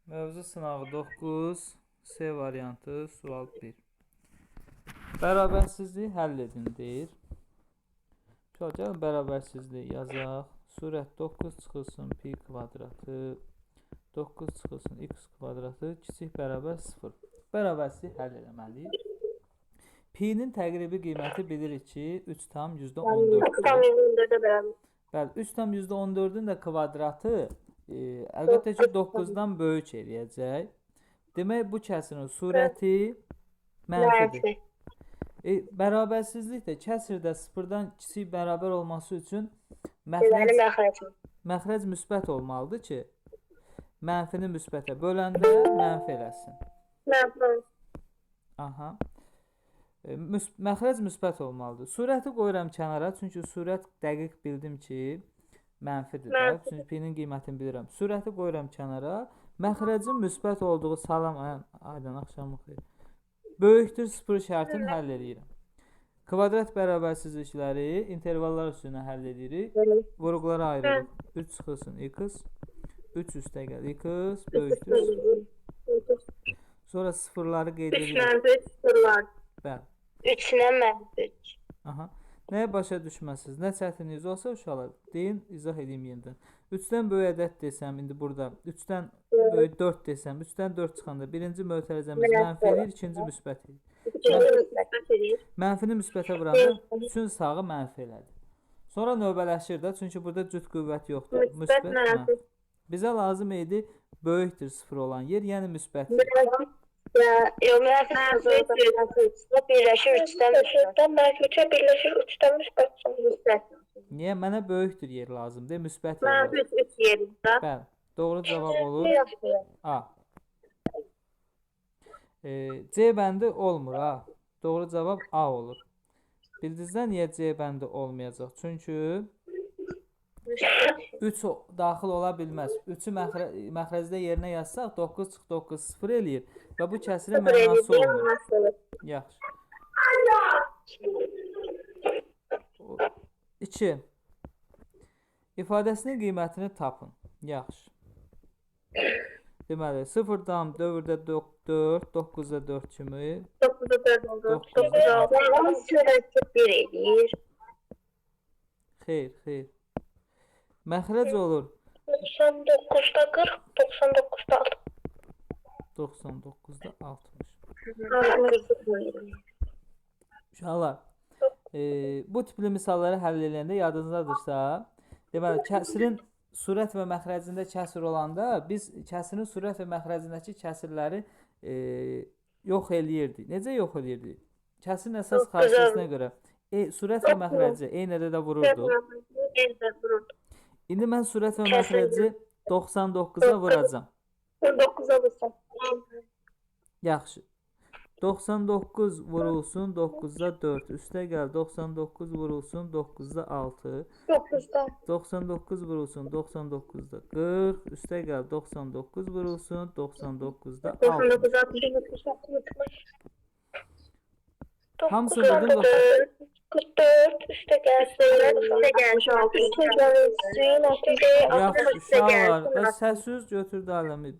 Mövzu sınağı 9, C variantı, sual 1. Bərabərsizliyi həll edin deyir. Uşaq, gəlin bərabərsizliyi yazaq. Sürət 9 çıxılsın pi kvadratı, 9 çıxılsın x kvadratı, kiçik bərabər 0. Bərabərsizliyi həll eləməliyik. Pi-nin təqribi qiyməti bilirik ki, 3,14-dür. Tam 24'e beraber. Bəli, 3,14-ün də kvadratı əlbəttə ki 9-dan böyük eləyəcək. Demək bu kəsirin surəti mənfidir. Mənfi. Bərabərsizlik də kəsirdə 0-dan kiçik bərabər olması üçün Deməli məxrəc məxrəc. məxrəc müsbət olmalıdır ki, mənfini müsbətə böləndə mənfi eləsin. Mənfi. Aha. Məxrəc müsbət olmalıdır. Surəti qoyuram kənara, çünki surət dəqiq bildim ki, mənfidir də. Mənfi. Çünki pi-nin qiymətini bilirəm. Surəti qoyuram kənara. Məxrəcin müsbət olduğu salam Aydan axşamın xeyir. Böyükdür 0 şərtini həll eləyirəm. Kvadrat bərabərsizlikləri intervallar üstünə həll edirik. Vuruqlara ayırırıq. 3 çıxılsın x, 3 üstəgəl x böyükdür 0. Sonra sıfırları qeyd 3 edirik. mənfi 3 sıfırlar. Bəli. 3 ilə mənfi 3. Aha. Nəyə başa düşməzsiniz? Nə çətinliyiniz olsa uşaqlar, deyin, izah edeyim yenidən. 3-dən böyük ədəd desəm, indi burada 3-dən böyük 4 desəm, 3-dən 4 çıxanda birinci mötərizəmiz mənfi eləyir, ikinci müsbət eləyir. İkinci müsbət eləyir. Mənfini müsbətə vuranda 3-ün sağı mənfi elədi. Sonra növbələşir də, çünki burada cüt qüvvət yoxdur. Müsbət mənfi. Bizə lazım idi böyükdür 0 olan yer, yəni müsbət. Yox, mənfi mənfi 3 birləşir 3-dən müsbət. Mənfi 3-ə birləşir 3-dən müsbət. Müsbət. Niyə? Mənə böyükdür yer lazımdır, müsbət yer Mənfi lazımdır. 3 3 yerində. Bəli, doğru cavab olur. Yaxşı. A. C bəndi olmur ha. Doğru cavab A olur. Bildinizdə niyə C bəndi olmayacaq? Çünki 3 daxil ola bilməz. 3-ü məxrəcdə yerinə yazsaq 9 çıx 9 0 eləyir və bu kəsirin mənası olmur. Yaxşı. 2. İfadəsinin qiymətini tapın. Yaxşı. Deməli 0-dan dövrdə 4, 9-da 4 kimi. 9-da 4 oldu. 9-da 9-da 6. Sürəti 1 eləyir. Xeyr, xeyr. Məxrəc olur 99-da 40, 99-da 6. 99-da 60. Uşaqlar, bu tipli misalları həll edəndə yadınızdadırsa, deməli kəsirin surət və məxrəcində kəsir olanda biz kəsirin surət və məxrəcindəki kəsirləri yox eləyirdik. Necə yox eləyirdik? Kəsirin əsas xassəsinə görə surət və məxrəci eyni ədədə vururduq. Eyni vururduq. İndi mən surət və məxrəci 99-a vuracağam. 9-a vursan. Yaxşı. 99 vurulsun 9-da 4. Üstə gəl 99 vurulsun 9-da 6. 9-da. 99 vurulsun 99-da 40. Üstə gəl 99 vurulsun 99-da 6. 99 60. 60. Hamısını vurdum. 44 üstə gəlsin. Üstə gəlsin. Üstə gəlsin. Yaxşı uşaqlar, da səssiz götürdü aləmi.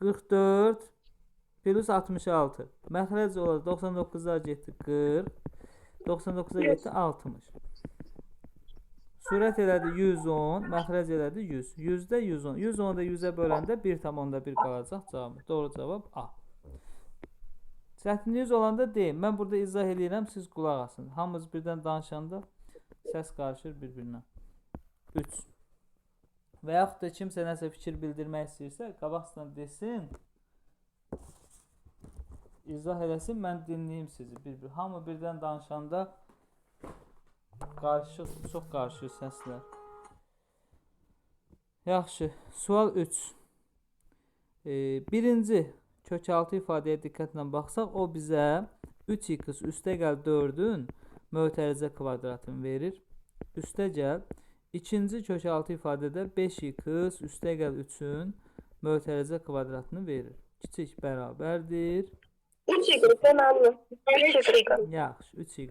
44 plus 66. Məxrəc olar 99-a getdi 40. 99-a getdi 60. Sürət elədi 110, məxrəc elədi 100. 100-də 110. 110-da 100-ə böləndə 1,1 qalacaq cavabı. Doğru cavab A. Çətinliyiniz olanda deyin. Mən burada izah eləyirəm, siz qulaq asın. Hamımız birdən danışanda səs qarışır bir-birinə. 3. Və yaxud da kimsə nəsə fikir bildirmək istəyirsə, qabaqcadan desin. İzah eləsin, mən dinləyim sizi bir-bir. Hamı birdən danışanda qarışıq, çox qarışır səslər. Yaxşı, sual 3. Birinci kökaltı ifadəyə diqqətlə baxsaq, o bizə 3x üstəgəl 4-ün mötərizə kvadratını verir. Üstəgəl ikinci kökaltı ifadədə 5x üstəgəl 3-ün mötərizə kvadratını verir. Kiçik bərabərdir. 3y önemli. 3y. Yaxşı, 3y.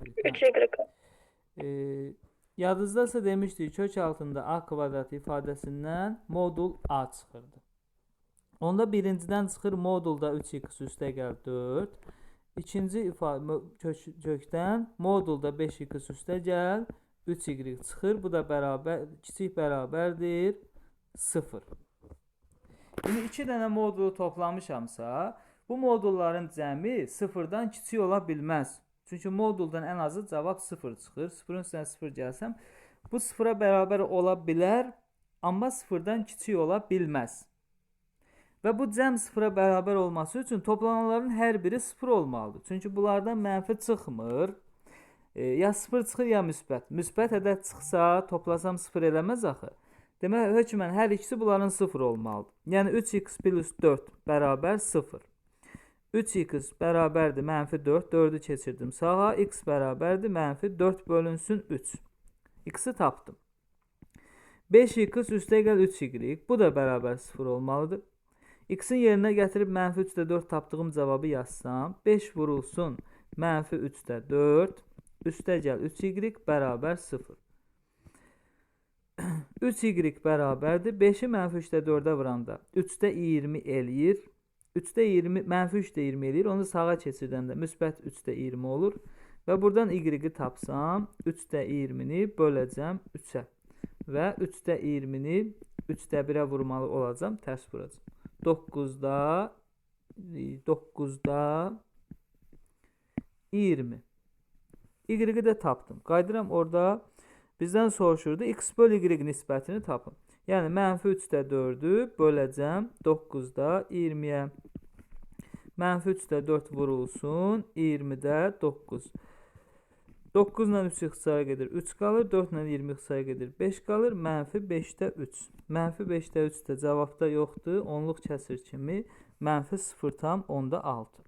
3y. Yadınızdasa demişdik, kök altında a kvadratı ifadəsindən modul a çıxırdı. Onda birincidən çıxır modulda 3x üstə gəl 4. İkinci ifadə kökdən modulda 5x üstə gəl 3y çıxır. Bu da bərabər, kiçik bərabərdir 0. İndi 2 dənə modulu toplamışamsa, bu modulların cəmi 0-dan kiçik ola bilməz. Çünki moduldan ən azı cavab 0 çıxır. 0-ın üstünə 0 gəlsəm, bu 0-a bərabər ola bilər, amma 0-dan kiçik ola bilməz. Və bu cəm 0-a bərabər olması üçün toplananların hər biri 0 olmalıdır. Çünki bunlardan mənfi çıxmır. Ya 0 çıxır, ya müsbət. Müsbət ədəd çıxsa, toplasam 0 eləməz axı. Demək, hökmən hər ikisi bunların 0 olmalıdır. Yəni 3x plus 4 bərabər 0. 3x bərabərdir mənfi 4. 4-ü keçirdim sağa. X bərabərdir mənfi 4 bölünsün 3. X-i tapdım. 5x üstəgəl 3y. Bu da bərabər 0 olmalıdır. X-in yerinə gətirib mənfi 3-də 4 tapdığım cavabı yazsam, 5 vurulsun mənfi 3-də 4, üstəgəl 3y bərabər 0. 3y bərabərdir. 5-i mənfi 3-də 4-ə vuranda 3-də 20 eləyir. 3-də 20, mənfi 3-də 20 eləyir. Onu sağa keçirdəndə müsbət 3-də 20 olur. Və buradan y-i tapsam, 3-də 20-ni böləcəm 3-ə. Və 3-də 20-ni 3-də 1-ə vurmalı olacam, tərs vuracam. 9-da 20. Y-i də tapdım. Qayıdıram orada bizdən soruşurdu. X böl Y nisbətini tapın. Yəni, mənfi 3-də 4-ü böləcəm 9-da 20-yə. Mənfi 3-də 4 vurulsun 20-də 9. 9 ilə 3 ixtisara gedir, 3 qalır. 4 ilə 20 ixtisara gedir, 5 qalır. Mənfi 5-də 3. Mənfi 5-də 3 də cavabda yoxdur. Onluq kəsir kimi mənfi 0,6.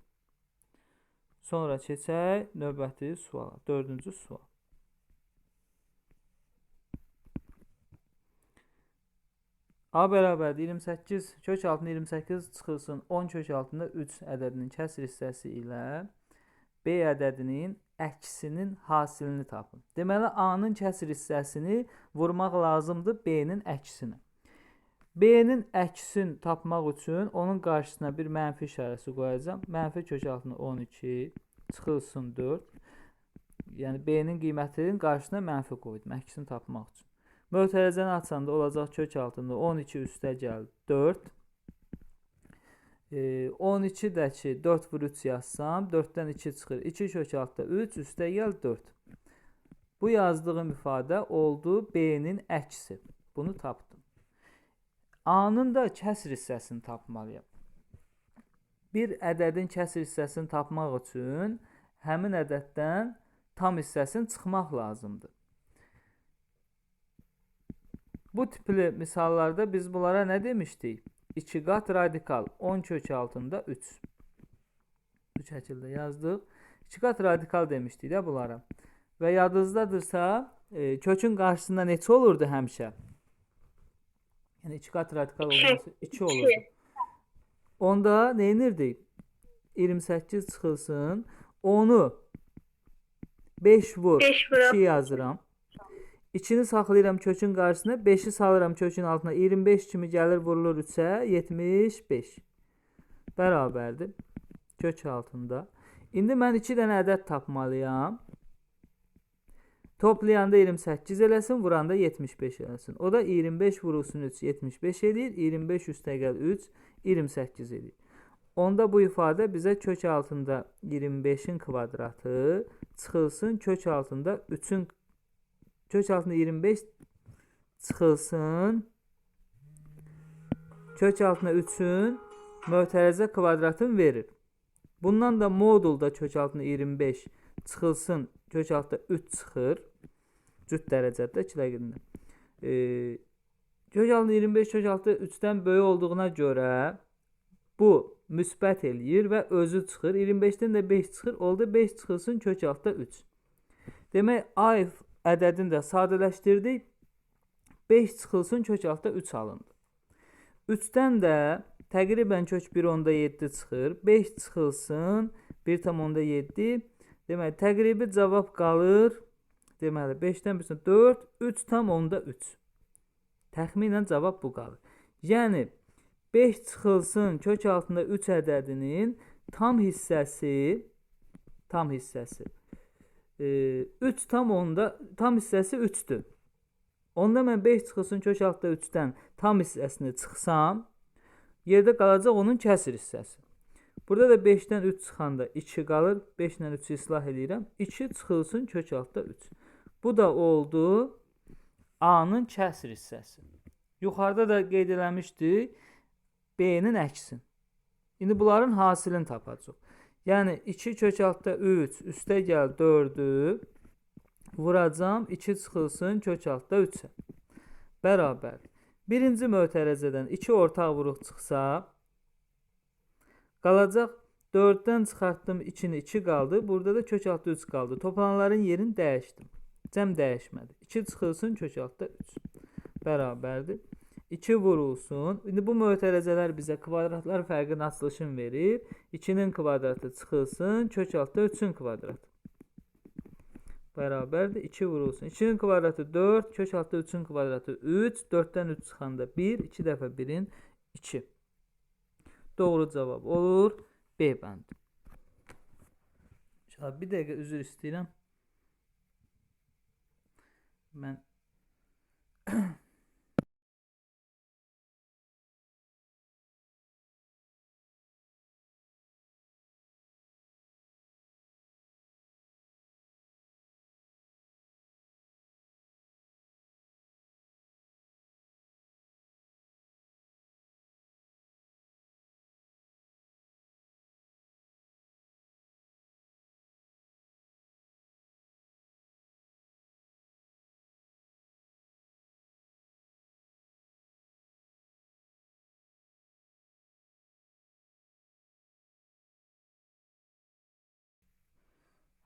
Sonra keçək növbəti suala. 4-cü sual. A bərabərdir 28, kök altında 28 çıxılsın 10 kök altında 3 ədədinin kəsir hissəsi ilə B ədədinin əksinin hasilini tapın. Deməli, A-nın kəsir hissəsini vurmaq lazımdır B-nin əksinə. B-nin əksini tapmaq üçün onun qarşısına bir mənfi işarəsi qoyacağam. Mənfi kök altında 12 çıxılsın 4. Yəni, B-nin qiymətinin qarşısına mənfi qoydum əksini tapmaq üçün. Mötərəcəni açanda olacaq kök altında 12 üstə gəl 4. 12-dəki 4 vur 3 yazsam, 4-dən 2 çıxır. 2 kök altında 3 üstə gəl 4. Bu yazdığım ifadə oldu B-nin əksi. Bunu tapdım. A-nın da kəsir hissəsini tapmalıyam. Bir ədədin kəsir hissəsini tapmaq üçün həmin ədəddən tam hissəsini çıxmaq lazımdır. Bu tipli misallarda biz bunlara nə demişdik? 2 qat radikal 10 kök altında 3. Bu şəkildə yazdıq. 2 qat radikal demişdik də bunlara. Və yadınızdadırsa, kökün qarşısında neçə olurdu həmişə? Yəni 2 qat radikal olması 2 olurdu. Onda nə edirdik? 28 çıxılsın. 10-u 5 vur 2 yazıram. 2-ni saxlayıram kökün qarşısına, 5-i salıram kökün altına. 25 kimi gəlir, vurulur 3-ə, 75 bərabərdir kök altında. İndi mən 2 dənə ədəd tapmalıyam. Toplayanda 28 eləsin, vuranda 75 eləsin. O da 25 vurulsun 3, 75 eləyir. 25 üstəgəl 3, 28 eləyir. Onda bu ifadə bizə kök altında 25-in kvadratı çıxılsın kök altında 3-ün kök altında 25 çıxılsın kök altında 3-ün mötərəcə kvadratını verir. Bundan da modulda kök altında 25 çıxılsın kök altında 3 çıxır. Cüt dərəcədə ikiləqində. Kök altında 25 kök altında 3-dən böyük olduğuna görə bu müsbət eləyir və özü çıxır. 25-dən də 5 çıxır. Oldu 5 çıxılsın kök altında 3. Demək A ədədini də sadələşdirdik. 5 çıxılsın kök altında 3 alındı. 3-dən də təqribən kök 1,7 çıxır. 5 çıxılsın 1,7. Deməli, təqribi cavab qalır. Deməli, 5-dən 4, 3,3. Təxminən cavab bu qalır. Yəni, 5 çıxılsın kök altında 3 ədədinin tam hissəsi 3 tam onda tam hissəsi 3-dür. Onda mən 5 çıxılsın kök altında 3-dən tam hissəsini çıxsam, yerdə qalacaq onun kəsir hissəsi. Burada da 5-dən 3 çıxanda 2 qalır. 5 ilə 3-ü islah eləyirəm. 2 çıxılsın kök altında 3. Bu da oldu A-nın kəsir hissəsi. Yuxarıda da qeyd eləmişdik B-nin əksin. İndi bunların hasilini tapacaq. Yəni 2 kök altında 3 üstə gəl 4-ü vuracam 2 çıxılsın kök altında 3-ə. Bərabər. Birinci mötərəzədən 2 ortaq vuruq çıxsa qalacaq 4-dən çıxartdım 2-ni 2 qaldı. Burada da kök altında 3 qaldı. Toplananların yerini dəyişdim. Cəm dəyişmədi. 2 çıxılsın kök altında 3. Bərabərdir. 2 vurulsun. İndi bu mötərəzələr bizə kvadratlar fərqinin açılışını verir. 2-nin kvadratı çıxılsın kök altında 3-ün kvadratı. Bərabərdir. 2 vurulsun. 2-nin kvadratı 4, kök altında 3-ün kvadratı 3. 4-dən 3 çıxanda 1, 2 dəfə 1-in 2. Doğru cavab olur B bəndi. İnşallah bir dəqiqə üzr istəyirəm. Mən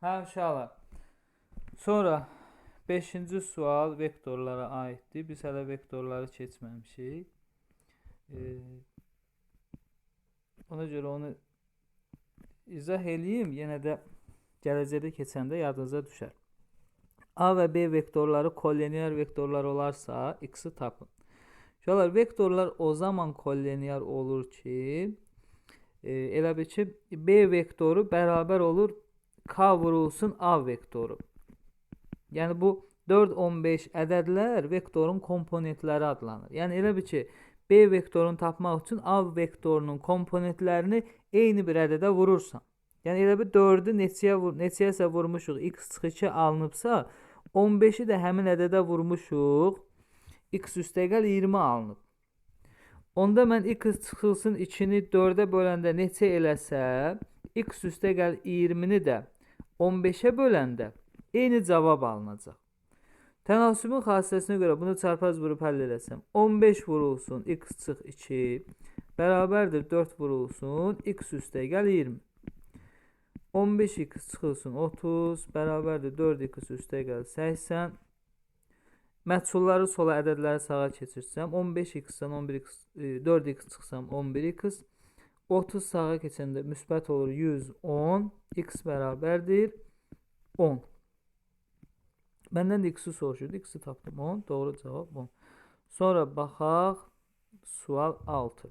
Hə, uşaqlar. Sonra 5-ci sual vektorlara aiddir. Biz hələ vektorları keçməmişik. Ona görə onu izah eləyim. Yenə də gələcəkdə keçəndə yadınıza düşər. A və B vektorları kollinear vektorlar olarsa, x-i tapın. Uşaqlar, vektorlar o zaman kollinear olur ki, elə bil ki, B vektoru bərabər olur K vurulsun A vektoru. Yəni bu 4, 15 ədədlər vektorun komponentləri adlanır. Yəni elə bil ki, B vektorunu tapmaq üçün A vektorunun komponentlərini eyni bir ədədə vurursan. Yəni elə bil 4-ü neçəyəsə vurmuşuq, x çıx 2 alınıbsa, 15-i də həmin ədədə vurmuşuq, x üstəgəl 20 alınıb. Onda mən x çıxılsın 2-ni 4-ə böləndə neçə eləsə, x üstəgəl 20-ni də 15-ə böləndə eyni cavab alınacaq. Tənasübün xassəsinə görə bunu çarpaz vurub həll eləsəm, 15 vurulsun x çıx 2 bərabərdir 4 vurulsun x üstəgəl 20. 15x çıxılsın 30 bərabərdir 4x üstəgəl 80. Məhsulları sola, ədədləri sağa keçirsəm, 15x-dən 4x çıxsam 11x. 30 sağa keçəndə müsbət olur 110, x bərabərdir 10. Məndən də x-i soruşurdu, x-i tapdım 10, doğru cavab 10. Sonra baxaq sual 6.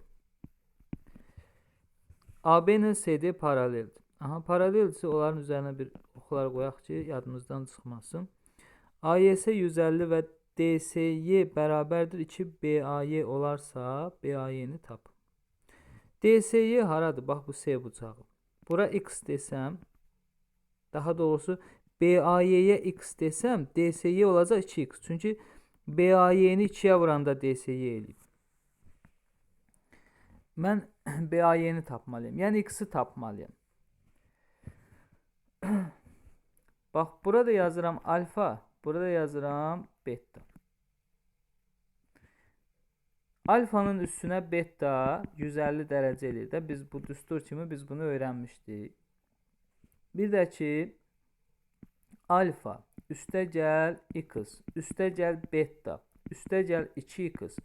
AB ilə CD paraleldir. Aha, paraleldirsə onların üzərinə bir oxlar qoyaq ki, yadımızdan çıxmasın. AYS 150 və DSY bərabərdir 2 BAY olarsa, BAY-ni tap. DSY haradır? Bax, bu S bucağı. Bura X desəm, daha doğrusu BAY-yə X desəm, DSY olacaq 2X. Çünki BAY-ni 2-yə vuranda DSY eləyib. Mən BAY-ni tapmalıyam. Yəni X-i tapmalıyam. Bax, burada yazıram alfa, burada yazıram beta. Alfanın üstünə beta 150 dərəcə eləyir də. Biz bu düstur kimi biz bunu öyrənmişdik. Bir də ki, alfa üstə gəl x, üstə gəl beta, üstə gəl 2x.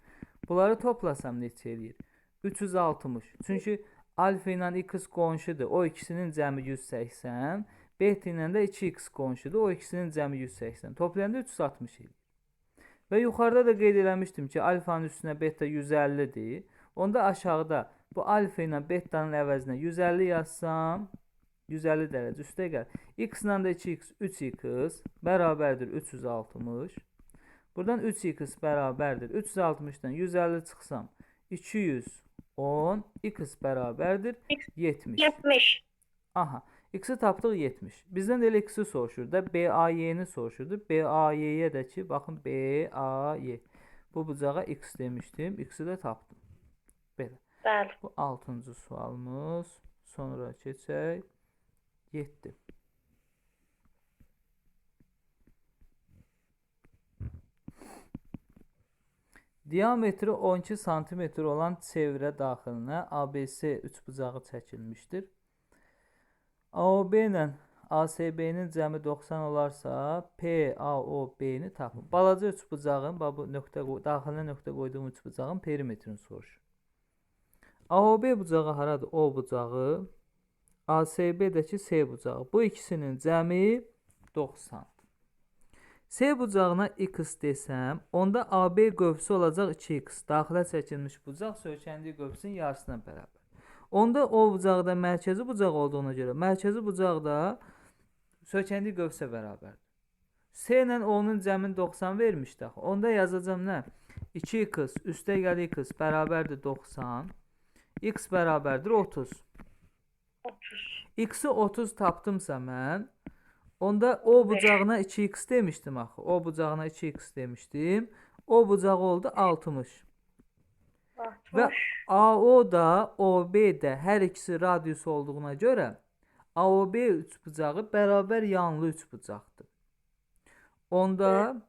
Bunları toplasam neçə eləyir? 360. Çünki alfa ilə x qonşudur. O ikisinin cəmi 180. Beta ilə də 2x qonşudur. O ikisinin cəmi 180. Toplayanda 360 eləyir. Və yuxarıda da qeyd eləmişdim ki, alfanın üstünə beta 150-dir. Onda aşağıda bu alfa ilə betanın əvəzinə 150 yazsam, 150 dərəcə üstə gəl. X ilə də 2x, 3x bərabərdir 360. Buradan 3x bərabərdir 360-dan 150 çıxsam 210, x bərabərdir 70. 70. Aha, x-i tapdıq 70. Bizdən elə x-i soruşur da, BAY-ni soruşurdu. BAY-yə də ki, baxın BAY. Bu bucağa x demişdim, x-i də tapdım. Belə. Bəli. Bu 6-cı sualımız. Sonra keçək 7. Diametri 12 sm olan çevrə daxilinə ABC üçbucağı çəkilmişdir. AOB ilə ASB-nin cəmi 90 olarsa, PAOB-ni tapın. Balaca üçbucağın, bax bu nöqtə daxilinə nöqtə qoyduğum üçbucağın perimetrini soruşur. AOB bucağı haradır? O bucağı. ASB-dəki C bucağı. Bu ikisinin cəmi 90. C bucağına x desəm, onda AB qövsü olacaq 2x. Daxilə çəkilmiş bucaq söykəndiyi qövsün yarısına bərabər. Onda O bucağı da mərkəzi bucaq olduğuna görə, mərkəzi bucaq da söykəndiyi qövsə bərabərdir. C ilə O-nun cəmini 90 vermişdi axı. Onda yazacağam nə? 2x üstə gəl x bərabərdir 90. X bərabərdir 30. 30. X-i 30 tapdımsa mən, onda O bucağına 2x demişdim axı. O bucağına 2x demişdim. O bucağı oldu 60. Və AO da OB də hər ikisi radius olduğuna görə AOB üçbucağı bərabər yanlı üçbucaqdır. Onda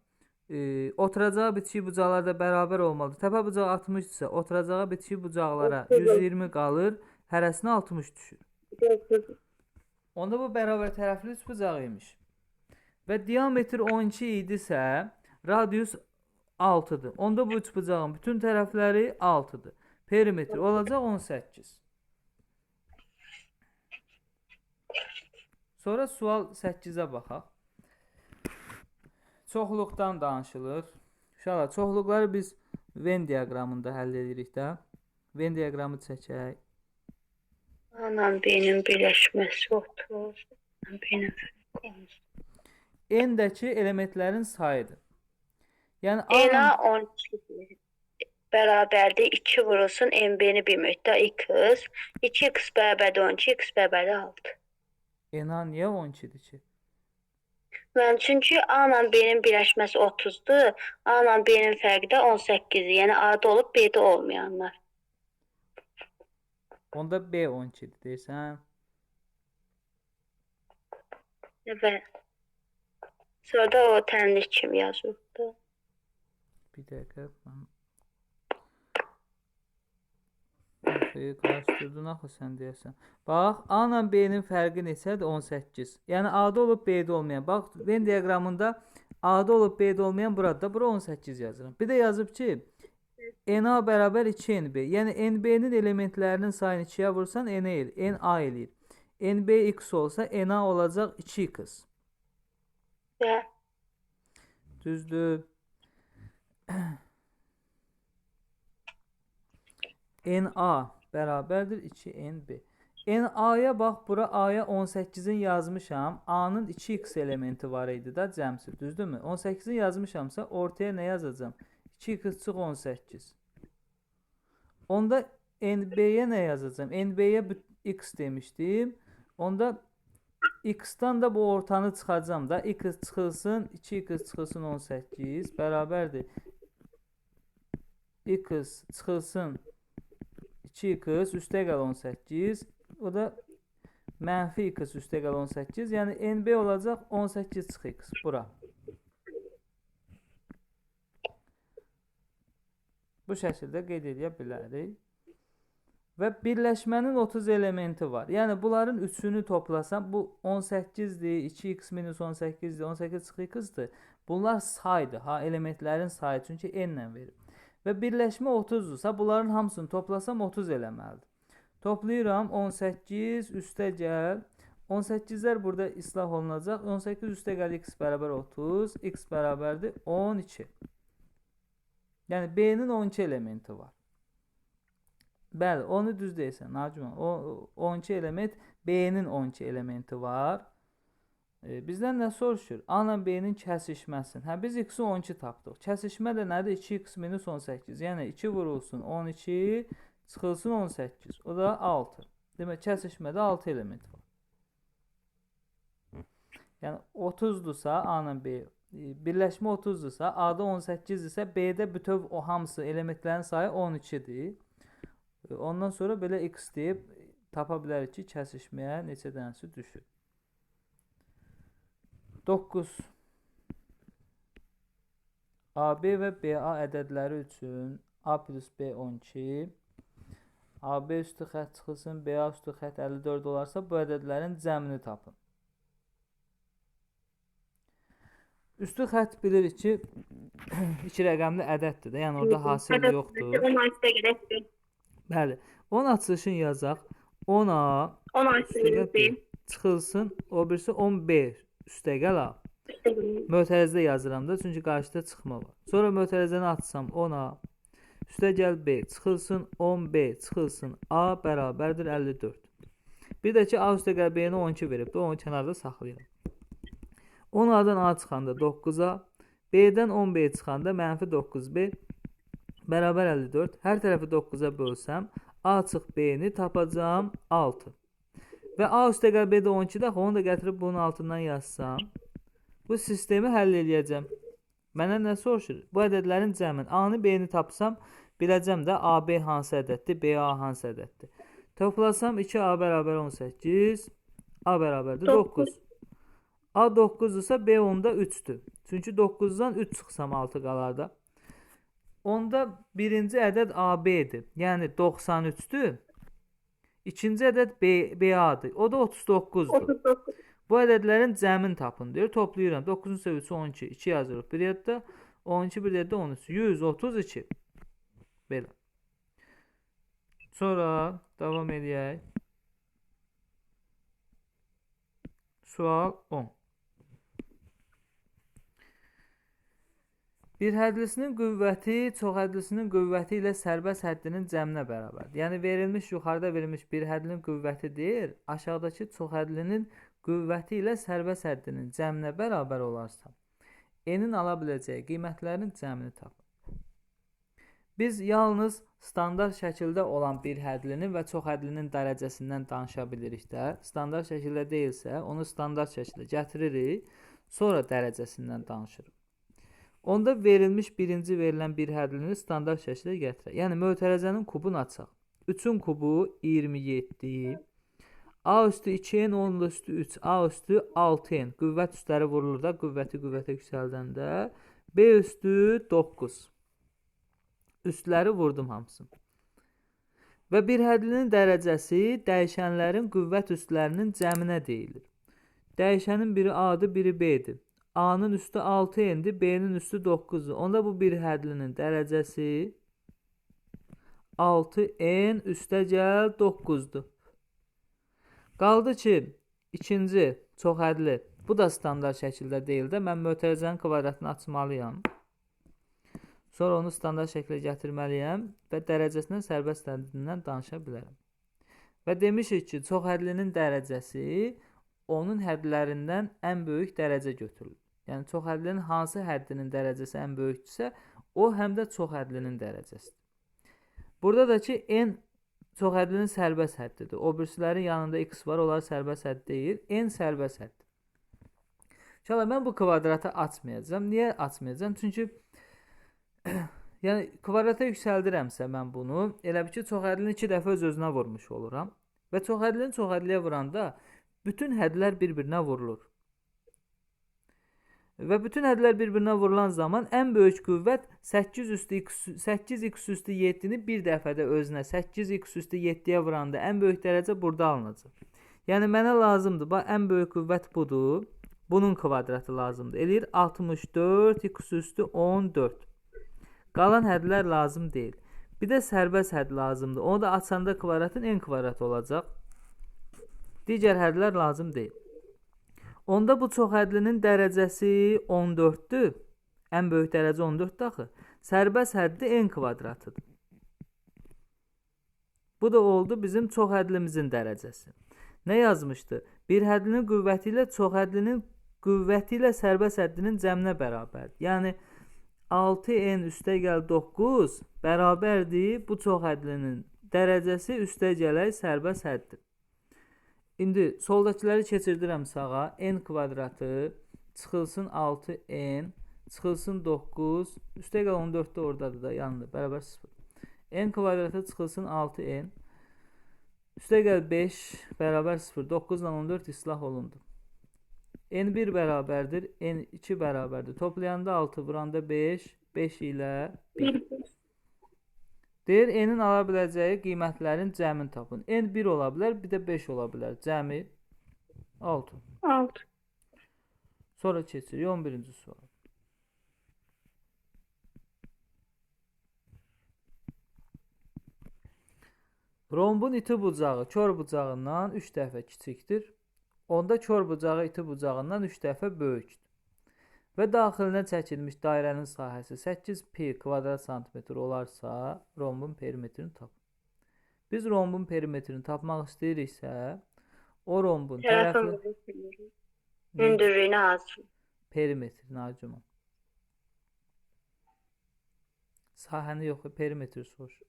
oturacağı bitişik bucaqlar da bərabər olmalıdır. Təpə bucağı 60 isə oturacağı bitişik bucaqlara 120 qalır, hərəsinə 60 düşür. Onda bu bərabər tərəfli üçbucaq imiş. Və diametr 12 idisə, radius 6-dır. Onda bu üçbucağın bütün tərəfləri 6-dır. Perimetr olacaq 18. Sonra sual 8-ə baxaq. Çoxluqdan danışılır. Uşaqlar, çoxluqları biz Venn diaqramında həll edirik də. Venn diaqramı çəkək. A ilə B-nin birləşməsi 30. B-nin fərqi 10. N-dəki elementlərin sayıdır. Yəni A NA 12 bərabərdir 2 vurulsun MB-ni bilməkdə x. 2x bərabərdir 12, x bərabərdir 6. NA niyə 12-dir ki? Mən çünki A ilə B-nin birləşməsi 30-dur. A ilə B-nin fərqi də 18-dir. Yəni A-da olub B-də olmayanlar. Onda B 12-dir deyirsən. Və sonra da o tənlik kimi yazıldı. Bir dəqiqə. Mən... Axı, qarışdırdın axı sən deyəsən. Bax, A ilə B-nin fərqi neçədir? 18. Yəni A-da olub B-də olmayan. Bax, Venn diaqramında A-da olub B-də olmayan burada. Bura 18 yazıram. Bir də yazıb ki, NA bərabər 2NB. Yəni NB-nin elementlərinin sayını 2-yə vursan NA eləyir. NA eləyir. NB x olsa NA olacaq 2x. Və Düzdür. NA bərabərdir 2NB. NA-ya bax, bura A-ya 18-in yazmışam. A-nın 2x elementi var idi da cəmsi, düzdürmü? 18-in yazmışamsa ortaya nə yazacağam? 2x çıx 18. Onda NB-yə nə yazacağam? NB-yə x demişdim. Onda x-dan da bu ortanı çıxacağam da. X çıxılsın, 2x çıxılsın 18 bərabərdir. X çıxılsın 2x üstə gəl 18. O da mənfi x üstə gəl 18. Yəni NB olacaq 18 çıx x bura. Bu şəkildə qeyd edə bilərik. Və birləşmənin 30 elementi var. Yəni bunların üçünü toplasam, bu 18-dir, 2x minus 18-dir, 18 çıx x-dir. Bunlar saydır, ha, elementlərin sayı, çünki n ilə verib. Və birləşmə 30-dursa, bunların hamısını toplasam 30 eləməlidir. Toplayıram, 18 üstə gəl. 18-lər burada islah olunacaq. 18 üstə gəl x bərabər 30, x bərabərdir 12. Yəni B-nin 12 elementi var. Bəli, onu düz deyirsən, Nacima. O 12 element B-nin 12 elementi var. Bizdən nə soruşur? A ilə B-nin kəsişməsini. Hə, biz x-i 12 tapdıq. Kəsişmə də nədir? 2x minus 18. Yəni 2 vurulsun 12, çıxılsın 18. O da 6. Demək, kəsişmədə 6 element var. Yəni 30-dursa A ilə B, birləşmə 30-dursa, A-da 18-dirsə, B-də bütöv o hamısı elementlərin sayı 12-dir. Ondan sonra belə x deyib tapa bilərik ki, kəsişməyə neçə dənəsi düşür. 9. AB və BA ədədləri üçün A plus B 12, AB üstü xətt çıxılsın, BA üstü xətt 54 olarsa bu ədədlərin cəmini tapın. Üstü xətt bilirik ki, iki rəqəmli ədəddir də, yəni orada hasil yoxdur. 10 üstə gələk. Bəli, onun açılışını yazaq. 10A 10 B çıxılsın, o birisi 10B üstəgəl A. Mötərizdə yazıram da, çünki qarşıda çıxma var. Sonra mötərizəni açsam 10A üstəgəl B çıxılsın 10B çıxılsın A bərabərdir 54. Bir də ki, A üstəgəl B-ni 12 veribdir, onu kənarda saxlayıram. 10A-dan A çıxanda 9A, B-dən 10B çıxanda mənfi 9B bərabər 54. Hər tərəfi 9-a bölsəm, A çıx B-ni tapacağam 6. Və A üstəgəl B də 12-dir, axı onu da gətirib bunun altından yazsam, bu sistemi həll eləyəcəm. Mənə nə soruşur? Bu ədədlərin cəmini. A-nı B-ni tapsam, biləcəm də AB hansı ədəddir, BA hansı ədəddir. Toplasam 2A bərabər 18, A bərabərdir 9. A 9-dursa B onda 3-dür. Çünki 9-dan 3 çıxsam 6 qalar da. Onda birinci ədəd AB-dir. Yəni 93-dür. İkinci ədəd BA-dır. O da 39-dur. 39. Bu ədədlərin cəmini tapın deyir. Toplayıram. 9-un 3-ü 12. 2 yazırıq. Bir yerdə 12, bir yerdə 13. 132. Belə. Sonra davam eləyək. Sual 10. Bir hədlisinin qüvvəti çox hədlisinin qüvvəti ilə sərbəst həddinin cəminə bərabərdir. Yəni verilmiş, yuxarıda verilmiş bir hədlinin qüvvəti deyir, aşağıdakı çox hədlinin qüvvəti ilə sərbəst həddinin cəminə bərabər olarsa, n-in ala biləcəyi qiymətlərin cəmini tapın. Biz yalnız standart şəkildə olan bir hədlinin və çox hədlinin dərəcəsindən danışa bilirik də. Standart şəkildə deyilsə, onu standart şəkildə gətiririk, sonra dərəcəsindən danışırıq. Onda verilmiş birinci verilən bir hədlini standart şəkildə gətirək. Yəni mötərizənin kubunu açaq. 3-ün kubu 27, A üstü 2n, onun da üstü 3, A üstü 6n. Qüvvət üstləri vurulur da, qüvvəti qüvvətə yüksəldəndə. B üstü 9. Üstləri vurdum hamısını. Və bir hədlinin dərəcəsi dəyişənlərin qüvvət üstlərinin cəminə deyilir. Dəyişənin biri A-dır, biri B-dir. A-nın üstü 6n-dir, B-nin üstü 9-dur. Onda bu bir hədlinin dərəcəsi 6n üstəgəl 9-dur. Qaldı ki, ikinci çox hədli. Bu da standart şəkildə deyil də. Mən mötərizənin kvadratını açmalıyam. Sonra onu standart şəkildə gətirməliyəm və dərəcəsindən sərbəst həddindən danışa bilərəm. Və demişik ki, çox hədlinin dərəcəsi onun hədlərindən ən böyük dərəcə götürülür. Yəni, çox hədlinin hansı həddinin dərəcəsi ən böyükdürsə, o həm də çox hədlinin dərəcəsidir. Burada da ki, n çox hədlinin sərbəst həddidir. O birisilərin yanında x var, onlar sərbəst hədd deyil. N sərbəst həddir. İnşallah, mən bu kvadratı açmayacağam. Niyə açmayacağam? Çünki yəni, kvadrata yüksəldirəmsə mən bunu, elə bil ki, çox hədlini 2 dəfə öz-özünə vurmuş oluram. Və çox hədlini çox hədliyə vuranda bütün hədlər bir-birinə vurulur. Və bütün hədlər bir-birinə vurulan zaman ən böyük qüvvət 8x üstü 7-ni bir dəfədə özünə 8x üstü 7-yə vuranda ən böyük dərəcə burada alınacaq. Yəni mənə lazımdır. Bax, ən böyük qüvvət budur. Bunun kvadratı lazımdır. Eləyir 64x üstü 14. Qalan hədlər lazım deyil. Bir də sərbəst hədd lazımdır. Onu da açanda kvadratın n kvadratı olacaq. Digər hədlər lazım deyil. Onda bu çox hədlinin dərəcəsi 14-dür. Ən böyük dərəcə 14-dür axı. Sərbəst həddi n kvadratıdır. Bu da oldu bizim çox hədlimizin dərəcəsi. Nə yazmışdı? Bir hədlinin qüvvəti ilə çox hədlinin qüvvəti ilə sərbəst həddinin cəminə bərabərdir. Yəni 6n üstəgəl 9 bərabərdir bu çox hədlinin dərəcəsi üstəgələk sərbəst həddir. İndi soldakıları keçirdirəm sağa. N kvadratı çıxılsın 6n, çıxılsın 9, üstəgəl 14 də oradadır da, yanında, bərabər 0. N kvadratı çıxılsın 6n, üstəgəl 5 bərabər 0, 9 ilə 14 islah olundu. N1 bərabərdir, N2 bərabərdir. Toplayanda 6, vuranda 5, 5 ilə 1. Deyir, N-in ala biləcəyi qiymətlərin cəmini tapın. N 1 ola bilər, bir də 5 ola bilər. Cəmi 6. 6. Sonra keçirik 11-ci sual. Rombun iti bucağı kör bucağından 3 dəfə kiçikdir. Onda kör bucağı iti bucağından 3 dəfə böyükdür. Və daxilinə çəkilmiş dairənin sahəsi 8 pi kvadrat santimetr olarsa, rombun perimetrini tapın. Biz rombun perimetrini tapmaq istəyiriksə, o rombun tərəfli Hündürlüyünü az. Perimetr, Nacuma. Sahəni yox, perimetr soruşur.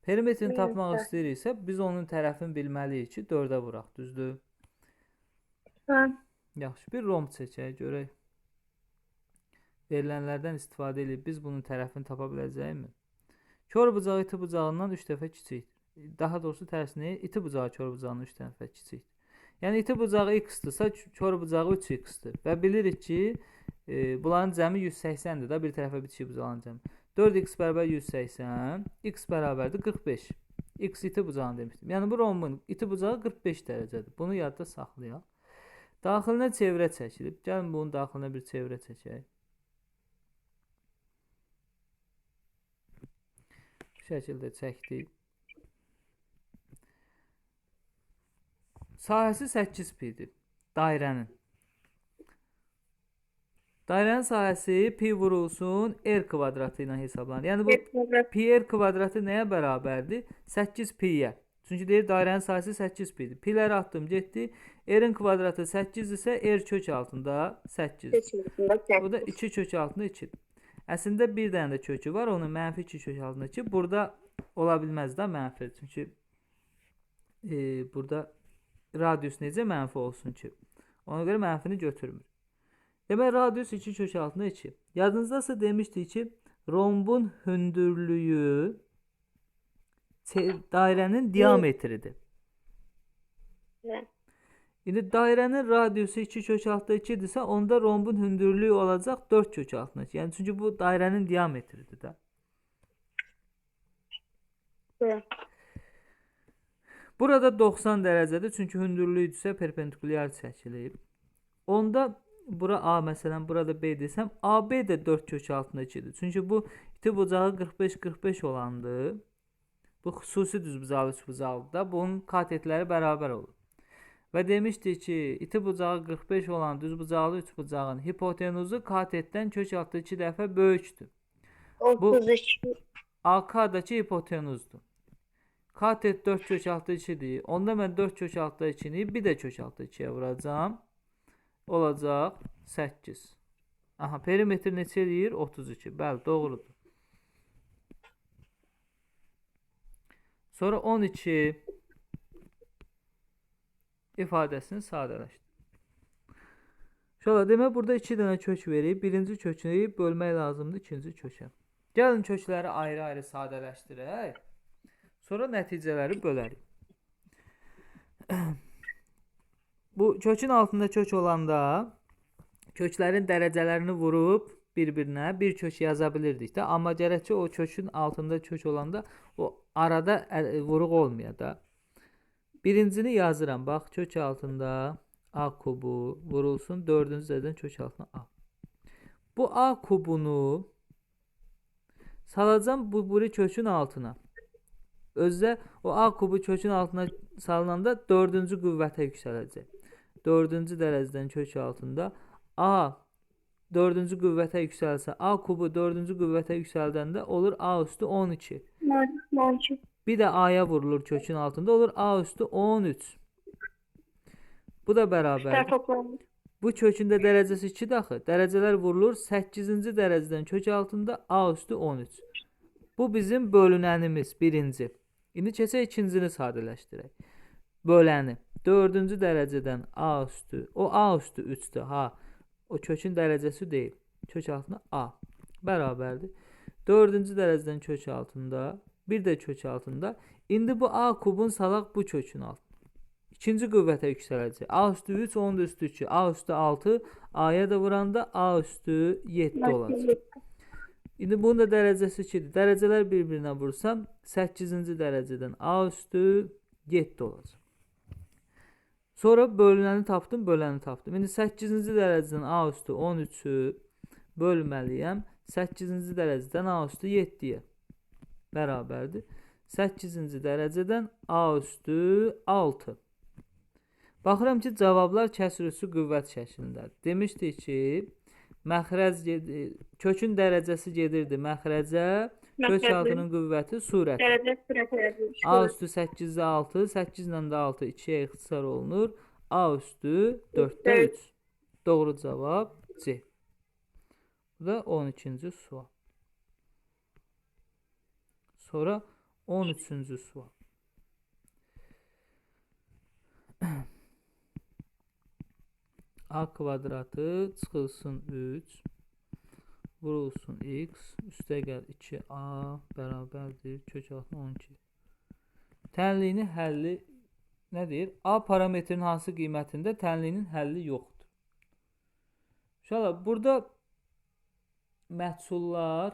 Perimetrini tapmaq istəyiriksə, biz onun tərəfini bilməliyik ki, 4-ə vuraq, düzdür? Hə. Yaxşı, bir romb çəkək, görək. Verilənlərdən istifadə edib biz bunun tərəfini tapa biləcəyikmi? Kör bucağı iti bucağından 3 dəfə kiçikdir. Daha doğrusu tərsini, iti bucağı kör bucağından 3 dəfə kiçikdir. Yəni iti bucağı x-dırsa, kör bucağı 3x-dir. Və bilirik ki, bunların cəmi 180-dir da, bir tərəfə bitişik bucağın cəmi. 4x bərabər 180, x bərabərdir 45. X iti bucağını demişdim. Yəni bu rombun iti bucağı 45 dərəcədir. Bunu yadda saxlayaq. Daxilinə çevrə çəkilib. Gəlin bunun daxilinə bir çevrə çəkək. Bu şəkildə çəkdik. Sahəsi 8 pi-dir dairənin. Dairənin sahəsi pi vurulsun r kvadratı ilə hesablanır. Yəni bu pi r kvadratı nəyə bərabərdir? 8 pi-yə. Çünki deyir dairənin sahəsi 8 pi-dir. Pi-ləri atdım, getdi. R-in kvadratı 8 isə r kök altında 8. Bu da 2 kök altında 2. Əslində bir dənə də kökü var. Onun mənfi 2 kök altında 2. Burada ola bilməz də mənfi. Çünki burada radius necə mənfi olsun ki? Ona görə mənfini götürmür. Demək, radius 2 kök altında 2. Yadınızdasa demişdik ki, rombun hündürlüyü dairənin diametridir. Evet. İndi dairənin radiusu 2 kök altında 2-dirsə, onda rombun hündürlüyü olacaq 4 kök altında 2. Yəni, çünki bu dairənin diametridir də. Evet. Burada 90 dərəcədir, çünki hündürlüyüdürsə perpendikulyar çəkilib. Onda bura A, məsələn, burada B desəm, AB də 4 kök altında 2-dir. Çünki bu iti bucağı 45-45 olandır. Bu xüsusi düzbucaqlı üçbucaqlıdır da, bunun katetləri bərabər olur. Və demişdik ki, iti bucağı 45 olan düzbucaqlı üçbucağın hipotenuzu katetdən kök altında 2 dəfə böyükdür. 32. Bu AK-dakı hipotenuzdur. Katet 4 kök altında 2-dir. Onda mən 4 kök altında 2-ni bir də kök altında 2-yə vuracağam. Olacaq 8. Aha, perimetr neçə eləyir? 32. Bəli, doğrudur. Sonra 12 ifadəsini sadələşdir. Şöyle, demək, burada 2 dənə kök verib. Birinci kökünü bölmək lazımdır ikinci kökə. Gəlin kökləri ayrı-ayrı sadələşdirək. Sonra nəticələri bölərik. Bu kökün altında kök olanda köklərin dərəcələrini vurub bir-birinə bir kök yaza bilirdik də. Amma gərək ki, o kökün altında kök olanda o arada vuruq olmaya da. Birincini yazıram. Bax, kök altında A kubu vurulsun. Dördüncü dərəcədən kök altına A. Bu A kubunu salacam bu buri kökün altına. Özdə o A kubu kökün altına salınanda dördüncü qüvvətə yüksələcək. Dördüncü dərəcədən kök altında A 4-cü qüvvətə yüksəlsə, A kubu 4-cü qüvvətə yüksəldəndə olur A üstü 12. 12. Bir də A-ya vurulur kökün altında olur A üstü 13. Bu da bərabərdir. Bu kökün də dərəcəsi 2-dir axı. Dərəcələr vurulur 8-ci dərəcədən kök altında A üstü 13. Bu bizim bölünənimiz birinci. İndi keçək ikincini sadələşdirək. Böləni 4-cü dərəcədən A üstü, o A üstü 3-dür ha. O kökün dərəcəsi deyil. Kök altında A bərabərdir. 4-cü dərəcədən kök altında, bir də kök altında. İndi bu A kubun salaq bu kökün altında. İkinci qüvvətə yüksələcək. A üstü 3, onun da üstü 2. A üstü 6, A-ya da vuranda A üstü 7 olacaq. İndi bunun da dərəcəsi 2-dir. Dərəcələr bir-birinə vursam 8-ci dərəcədən A üstü 7 olacaq. Sonra bölünəni tapdım, böləni tapdım. İndi 8-ci dərəcədən A üstü 13-ü bölməliyəm. 8-ci dərəcədən A üstü 7-yə bərabərdir. 8-ci dərəcədən A üstü 6. Baxıram ki, cavablar kəsr-üssü qüvvət şəklindədir. Demişdik ki, məxrəc kökün dərəcəsi gedirdi məxrəcə, kök altının qüvvəti sürəti. Dərəcə sürəti. A üstü 8-də 6, 8 ilə də 6 2-yə ixtisar olunur. A üstü 4-də 3. Doğru cavab C. Bu da 12-ci sual. Sonra 13-cü sual. A kvadratı çıxılsın 3, vurulsun x, üstəgəl 2a bərabərdir kök altında 12. Tənliyinin həlli nə deyir? A parametrinin hansı qiymətində tənliyinin həlli yoxdur. İnşallah burada məhsullar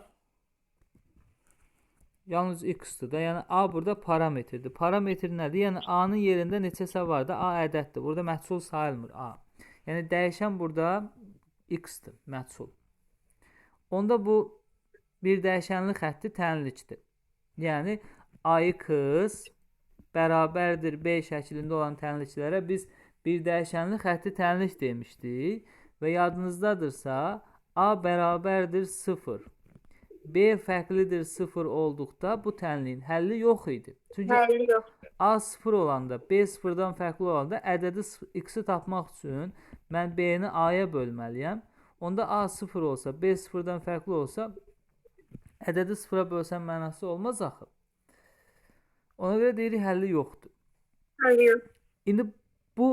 yalnız x-dir da. Yəni A burada parametrdir. Parametr nədir? Yəni A-nın yerində neçəsə var da, A ədəddir. Burada məhsul sayılmır A. Yəni dəyişən burada x-dir, məhsul. Onda bu bir dəyişənli xətti tənlikdir. Yəni AX bərabərdir B şəklində olan tənliklərə biz bir dəyişənli xətti tənlik demişdik. Və yadınızdadırsa A bərabərdir 0. B fərqlidir 0 olduqda bu tənliyin həlli yox idi. Çünki A 0 olanda, B 0-dan fərqli olanda ədədi x-i tapmaq üçün mən B-ni A-ya bölməliyəm. Onda A 0 olsa, B 0-dan fərqli olsa, ədədi 0-a bölsəm mənası olmaz axı. Ona görə deyirik həlli yoxdur. Həlli yox. İndi bu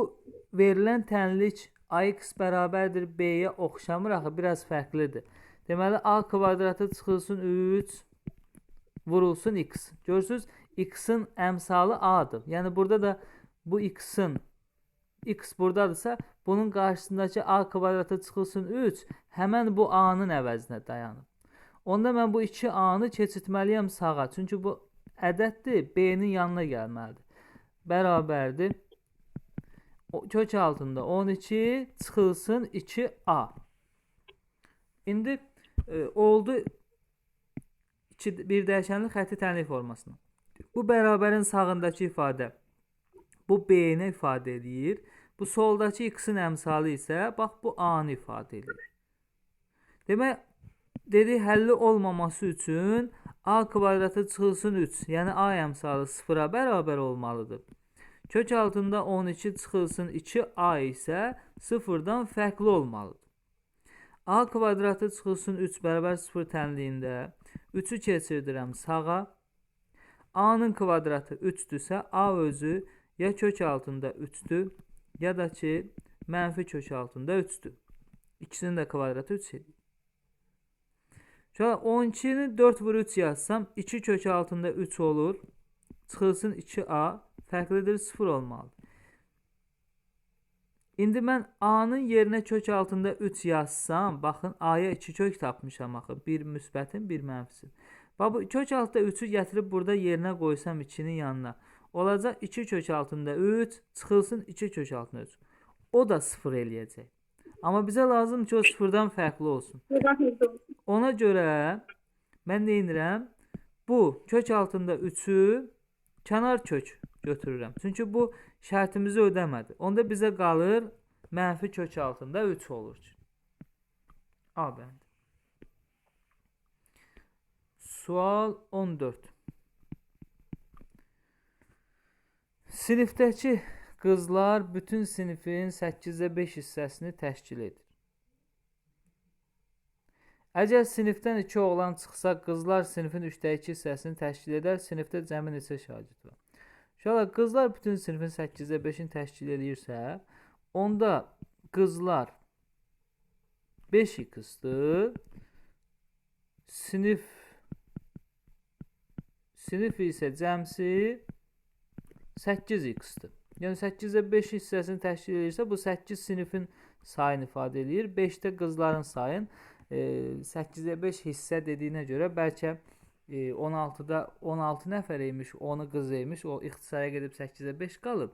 verilən tənlik AX bərabərdir B-yə oxşamır axı, biraz fərqlidir. Deməli, A kvadratı çıxılsın 3, vurulsun x. Görürsünüz, x-in əmsalı A-dır. Yəni, burada da bu x-in, x buradadırsa, bunun qarşısındakı A kvadratı çıxılsın 3, həmən bu A-nın əvəzinə dayanır. Onda mən bu 2 A-nı keçirtməliyəm sağa. Çünki bu ədəddir, B-nin yanına gəlməlidir. Bərabərdir. Kök altında 12 çıxılsın 2A. İndi oldu bir dəyişənli xətti tənlik formasına. Bu bərabərin sağındakı ifadə bu B-ni ifadə edir. Bu soldakı x-in əmsalı isə bax bu A-nı ifadə edir. Demək, dedi həlli olmaması üçün A kvadratı çıxılsın 3, yəni A əmsalı 0-a bərabər olmalıdır. Kök altında 12 çıxılsın 2A isə 0-dan fərqli olmalıdır. A kvadratı çıxılsın 3 bərabər 0 tənliyində 3-ü keçirdirəm sağa. A-nın kvadratı 3-dürsə, A özü ya kök altında 3-dür, ya da ki, mənfi kök altında 3-dür. İkisinin də kvadratı 3 edir. Şöyle 12-ni 4 vur 3 yazsam, 2 kök altında 3 olur. Çıxılsın 2A, fərqlidir 0 olmalıdır. İndi mən A-nın yerinə kök altında 3 yazsam, baxın A-ya 2 kök tapmışam axı. Bir müsbətin, bir mənfisin. Bax, bu kök altında 3-ü gətirib burada yerinə qoysam 2-nin yanına. Olacaq 2 kök altında 3, çıxılsın 2 kök altında 3. O da 0 eləyəcək. Amma bizə lazım ki, o 0-dan fərqli olsun. Ona görə mən nə edirəm? Bu kök altında 3-ü kənar kök götürürəm. Çünki bu şərtimizi ödəmədi. Onda bizə qalır mənfi kök altında 3 olur ki. A bəndi. Sual 14. Sinifdəki qızlar bütün sinifin 8-də 5 hissəsini təşkil edir. Əgər sinifdən 2 oğlan çıxsa, qızlar sinifin 3-də 2 hissəsini təşkil edər, sinifdə cəmi neçə şagird var? Uşaqlar, qızlar bütün sinifin 8-də 5-ini təşkil edirsə, onda qızlar 5x-dir, sinif isə cəmsi 8x-dir. Yəni 8-də 5 hissəsini təşkil edirsə, bu 8 sinifin sayını ifadə eləyir. 5-də qızların sayın, 8-də 5 hissə dediyinə görə bəlkə 16-da 16 nəfər imiş, 10-u qız imiş, o ixtisara gedib 8-də 5 qalıb.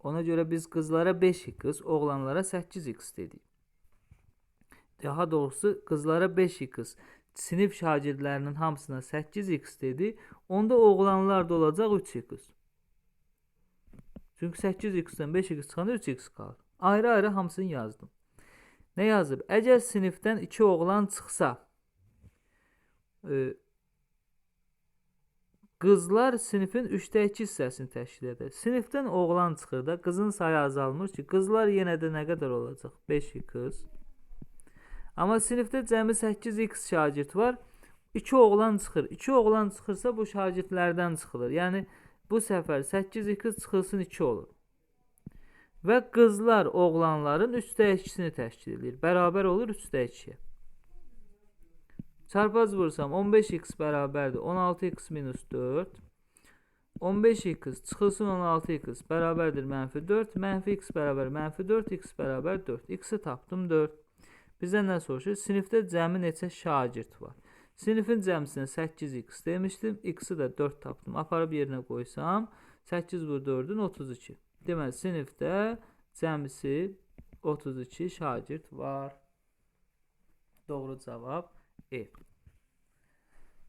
Ona görə biz qızlara 5x, oğlanlara 8x dedik. Daha doğrusu qızlara 5x, sinif şagirdlərinin hamısına 8x dedi. Onda oğlanlar da olacaq 3x. Çünki 8x-dən 5x çıxanda 3x qalır. Ayrı-ayrı hamısını yazdım. Nə yazıb? Əgər sinifdən 2 oğlan çıxsa, qızlar sinifin 3-də 2 hissəsini təşkil edər. Sinifdən oğlan çıxır da, qızın sayı azalmır ki, qızlar yenə də nə qədər olacaq? 5x. Amma sinifdə cəmi 8x şagird var. 2 oğlan çıxır. 2 oğlan çıxırsa bu şagirdlərdən çıxılır. Yəni bu səfər 8x çıxılsın 2 olur. Və qızlar oğlanların 3-də 2-sini təşkil edir. Bərabər olur 3-də 2-yə. Çarpaz vursam 15x bərabərdir 16x minus 4. 15x çıxılsın 16x bərabərdir mənfi 4. Mənfi x bərabər mənfi 4, x bərabər 4. X-i tapdım 4. Bizə nə soruşur? Sinifdə cəmi neçə şagird var? Sinifin cəmisinə 8x demişdim. X-i də 4 tapdım. Aparıb yerinə qoysam 8 vur 4-ün 32. Deməli, sinifdə cəmisi 32 şagird var. Doğru cavab E.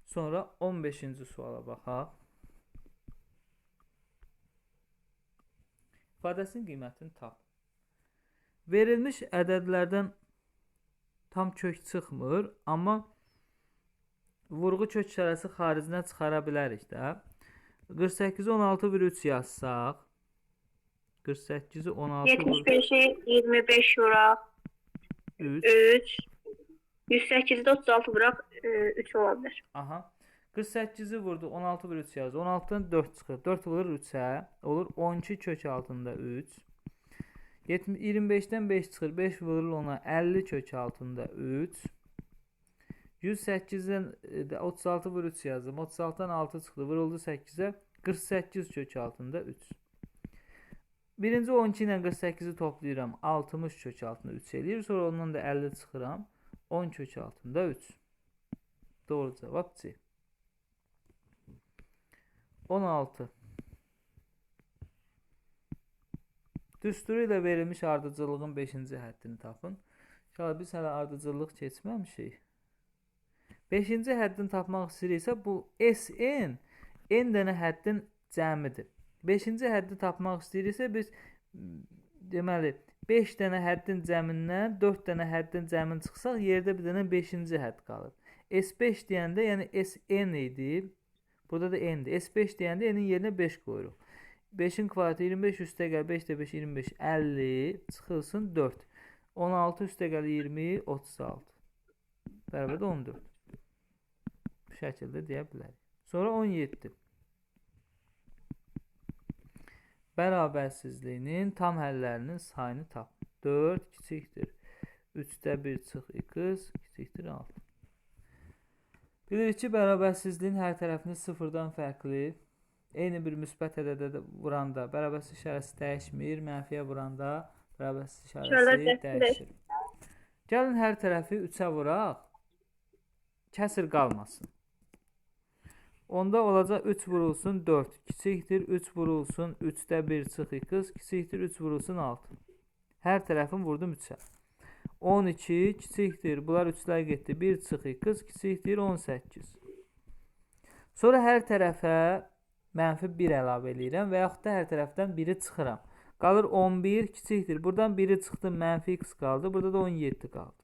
Sonra 15-ci suala baxaq. İfadəsinin qiymətini tap. Verilmiş ədədlərdən tam kök çıxmır, amma vurğu kök işarəsi xaricinə çıxara bilərik də. 48-i 16 vur 3 yazsaq, 48-i 16 vur 75-i 25 vuraq 3. 3. 108-i də 36 vuraq 3 ola bilər. Aha. 48-i vurdu, 16 vur 3 yazdı. 16-dan 4 çıxır. 4 vurur 3-ə, olur 12 kök altında 3. 25-dən 5 çıxır, 5 vurur ona 50 kök altında 3. 108-dən 36 vur 3 yazdım. 36-dan 6 çıxdı, vuruldu 8-ə, 48 kök altında 3. Birinci 12 ilə 48-i toplayıram, 60 kök altında 3 eləyir. Sonra ondan da 50 çıxıram, 10 kök altında 3. Doğru cavab C. 16. Düsturu ilə verilmiş ardıcıllığın 5-ci həddini tapın. İnşallah biz hələ ardıcıllıq keçməmişik. 5-ci həddini tapmaq istəyiriksə, bu SN, N dənə həddin cəmidir. 5-ci həddi tapmaq istəyiriksə, biz deməli, 5 dənə həddin cəmindən 4 dənə həddin cəmini çıxsaq, yerdə bir dənə 5-ci hədd qalır. S5 deyəndə, yəni SN idi. Burada da N-dir. S5 deyəndə N-in yerinə 5 qoyuruq. 5-in kvadratı 25 üstə gəl, 5 də 5, 25, 50, çıxılsın 4. 16 üstə gəl 20, 36. Bərabər də 14. Bu şəkildə deyə bilərik. Sonra 17. Bərabərsizliyinin tam həllərinin sayını tap. 4 kiçikdir. 3-də 1 çıx x kiçikdir 6. Bilirik ki, bərabərsizliyin hər tərəfini sıfırdan fərqli, eyni bir müsbət ədədə də vuranda bərabərsizlik işarəsi dəyişmir, mənfiyə vuranda bərabərsizlik işarəsi dəyişir. Gəlin hər tərəfi 3-ə vuraq, kəsir qalmasın. Onda olacaq 3 vurulsun 4, kiçikdir 3 vurulsun 3-də 1 çıx x, kiçikdir 3 vurulsun 6. Hər tərəfini vurdum 3-ə. 12 kiçikdir, bunlar 3-lər getdi, 1 çıx x, kiçikdir 18. Sonra hər tərəfə mənfi 1 əlavə eləyirəm və yaxud da hər tərəfdən 1-i çıxıram. Qalır 11 kiçikdir, buradan 1-i çıxdı, mənfi x qaldı, burada da 17 qaldı.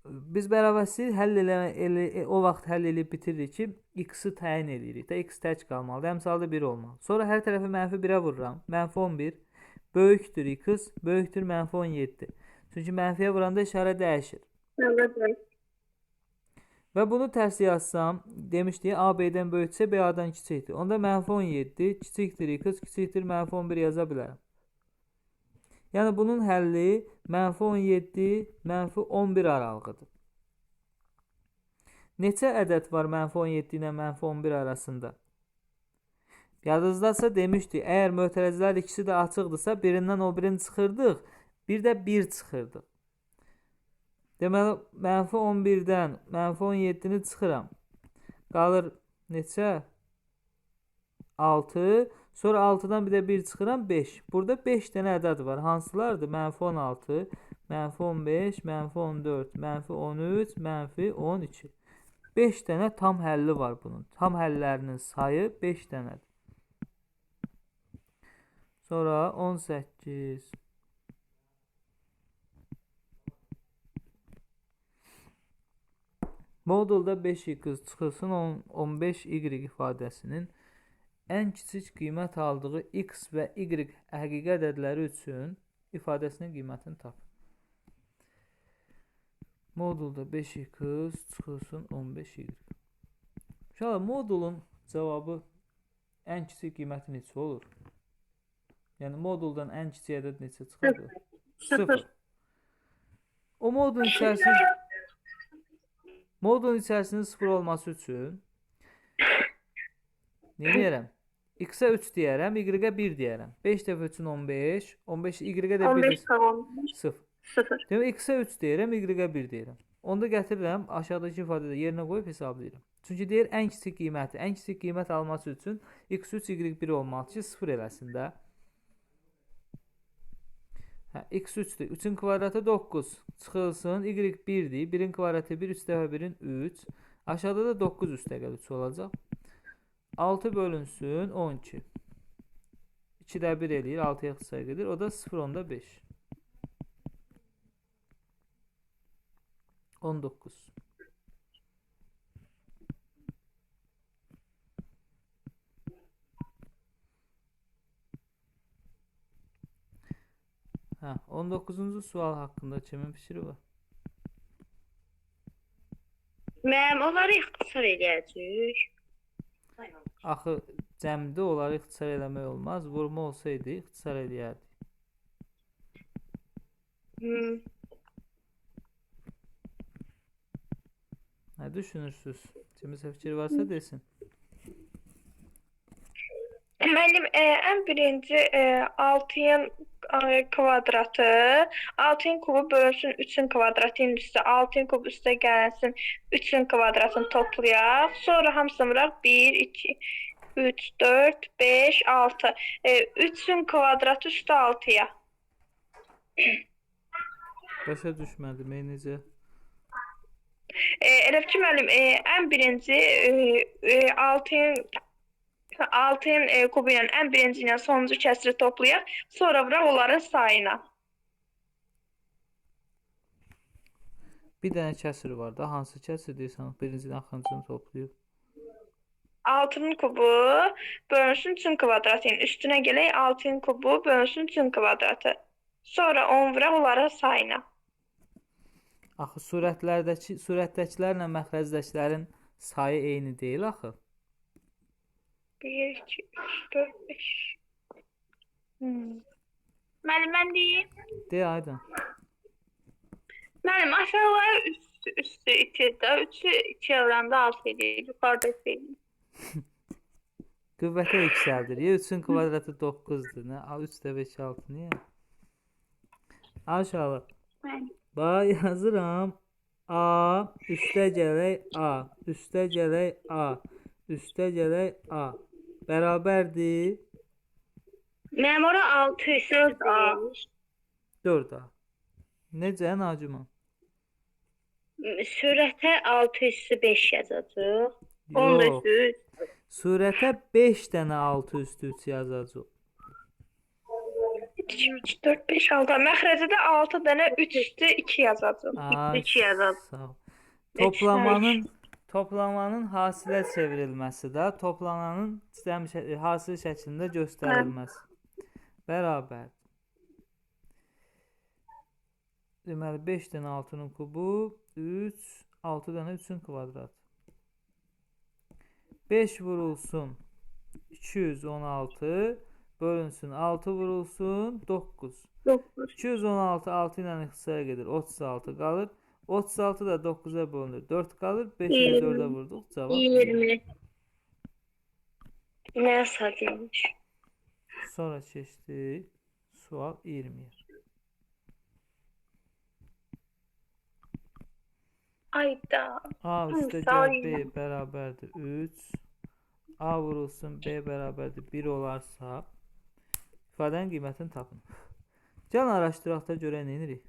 Biz bərabərsizliyi həll elə o vaxt həll eləyib bitiririk ki, x-i təyin eləyirik də, x tək qalmalıdır. Əmsalda 1 olmalı. Sonra hər tərəfi mənfi 1-ə vururam. Mənfi 11 böyükdür x, böyükdür mənfi 17. Çünki mənfiyə vuranda işarə dəyişir. Evet. Və bunu tərs yazsam, demişdik A B-dən böyüksə B A-dan kiçikdir. Onda mənfi 17 kiçikdir x, kiçikdir mənfi 11 yaza bilərəm. Yəni bunun həlli mənfi 17, mənfi 11 aralığıdır. Neçə ədəd var mənfi 17 ilə mənfi 11 arasında? Yadınızdadsa demişdik, əgər mötərəcələr ikisi də açıqdırsa, birindən o birini çıxırdıq, bir də 1 çıxırdıq. Deməli, mənfi 11-dən mənfi 17-ni çıxıram. Qalır neçə? 6. Sonra 6-dan bir də 1 çıxıram, 5. Burada 5 dənə ədəd var. Hansılardır? Mənfi 16, mənfi 15, mənfi 14, mənfi 13, mənfi 12. 5 dənə tam həlli var bunun. Tam həllərinin sayı 5 dənədir. Sonra 18. Modulda 5x çıxılsın 15y ifadəsinin ən kiçik qiymət aldığı x və y həqiqi ədədləri üçün ifadəsinin qiymətini tap. Modulda 5x çıxılsın 15y. Uşaqlar, modulun cavabı ən kiçik qiyməti neçə olur? Yəni moduldan ən kiçik ədəd neçə çıxa bilər? 0. O modulun içərisində 0 olması üçün nə deyərəm? X-ə 3 deyərəm, Y-ə 1 deyərəm. 5 dəfə 3-ün 15, 15 Y-ə də 1 15 15 0. 0. Demək X-ə 3 deyirəm, Y-ə 1 deyirəm. Onda gətirirəm, aşağıdakı ifadədə yerinə qoyub hesablayıram. Çünki deyir ən kiçik qiyməti, ən kiçik qiymət alması üçün x3, y1 olmalıdır ki, 0 eləsin də. Hə, x3-dür. 3-ün kvadratı 9 çıxılsın, y1-dir. 1-in kvadratı 1, 3 dəfə 1-in 3. Aşağıda da 9 üstəgəl 3 olacaq. 6 bölünsün 12. 2-də 1 eləyir, 6-ya ixtisar gedir. O da 0,5. 19. Hə, 19-cu sual haqqında kimin fikri var? Mənim onları ixtisar eləyəcəyik. Axı cəmdə onları ixtisar eləmək olmaz. Vurma olsaydı ixtisar eləyərdik. Nə düşünürsünüz? Kiminsə fikri varsa desin. Müəllim, ən birinci 6-ın kvadratı, 6-ın kubu bölünsün 3-ün kvadratı üstə, 6-ın kubu üstə gəlsin 3-ün kvadratını toplayaq. Sonra hamısını vuraq 1, 2, 3, 4, 5, 6. 3-ün kvadratı üstə 6-ya. Başa düşmədim, necə? Elə ki, müəllim, ən birinci 6-ın kubu ilə ən birinci ilə sonuncu kəsri toplayaq, sonra vuraq onların sayına. Bir dənə kəsir var da, hansı kəsir deyirsən, birinci ilə axırıncını toplayıb. 6-nın kubu bölünsün 3-ün kvadratı ilə. Üstünə gələk 6-ın kubu bölünsün 3-ün kvadratı. Sonra 10 vuraq onların sayına. Axı surətdəkilərlə məxrəcdəkilərin sayı eyni deyil axı. 1, 2, 3, 4, 5. Müəllim, mən deyim. De Aydın. Müəllim, aşağılar üstü 2-də, 3-ü 2-yə vuranda 6 eləyir, yuxarıda 3 eləyir. Qüvvətə yüksəldir. 3-ün kvadratı 9-dur. Nə? 3 dəfə 2, 6. Niyə? Aşağı. Bax, yazıram. A üstə gələk A, üstə gələk A, üstə gələk A. Bərabərdir Mənim ora 6 üstü 4A. 4A. Necə, Nacima? Sürətə 6 üstü 5 yazacaq. 10 Yox. üstü 3. Surətə 5 dənə 6 üstü 3 yazacaq. 2, 3, 4, 5, 6. Məxrəci də 6 dənə 3 üstü 2 yazacağam. Ay, 3 yazacağam. sağ ol. Toplamanın hasilə çevrilməsi də toplananın hasil şəklində göstərilməsi. Bərabərdir. Deməli 5 dənə 6-nın kubu, 3, 6 dənə 3-ün kvadratı. 5 vurulsun 216 bölünsün 6 vurulsun 9. 9. 216 6 ilə ixtisara gedir. 36 qalır. 36 da 9-a bölünür. 4 qalır. 5 ilə 4-ə vurduq. Cavab 20. Nə sadəymiş. Sonra keçdik sual 20-yə. Ayda. A üstə sağ gəl B bərabərdir 3. A vurulsun B bərabərdir 1 olarsa ifadənin qiymətini tapın. Gəlin araşdıraq da görək nə edirik.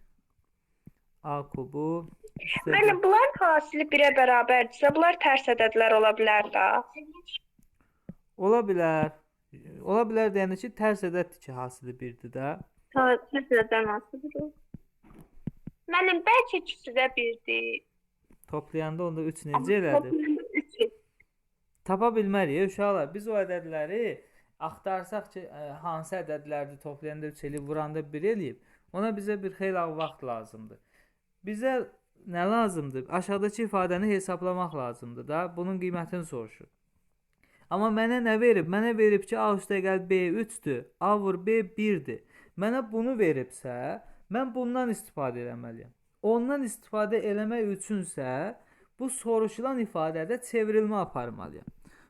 A kubu üstə Müəllim, bunların hasili 1-ə bərabərdirsə, bunlar tərs ədədlər ola bilər də. Ola bilər. Ola bilər deyəndə ki, tərs ədəddir ki, hasili 1-dir də. Tərs ədədlər hasili. Müəllim, bəlkə ikisi də 1-dir. Toplayanda onda 3 necə elədi? Toplayanda 3. Tapa bilmərik uşaqlar. Biz o ədədləri axtarsaq ki, hansı ədədlərdir toplayanda 3 eləyib, vuranda 1 eləyib, ona bizə bir xeyli vaxt lazımdır. Bizə nə lazımdır? Aşağıdakı ifadəni hesablamaq lazımdır da. Bunun qiymətini soruşur. Amma mənə nə verib? Mənə verib ki, A üstəgəl B 3-dür, A vur B 1-dir. Mənə bunu veribsə, mən bundan istifadə eləməliyəm. Ondan istifadə eləmək üçünsə, bu soruşulan ifadədə çevrilmə aparmalıyam.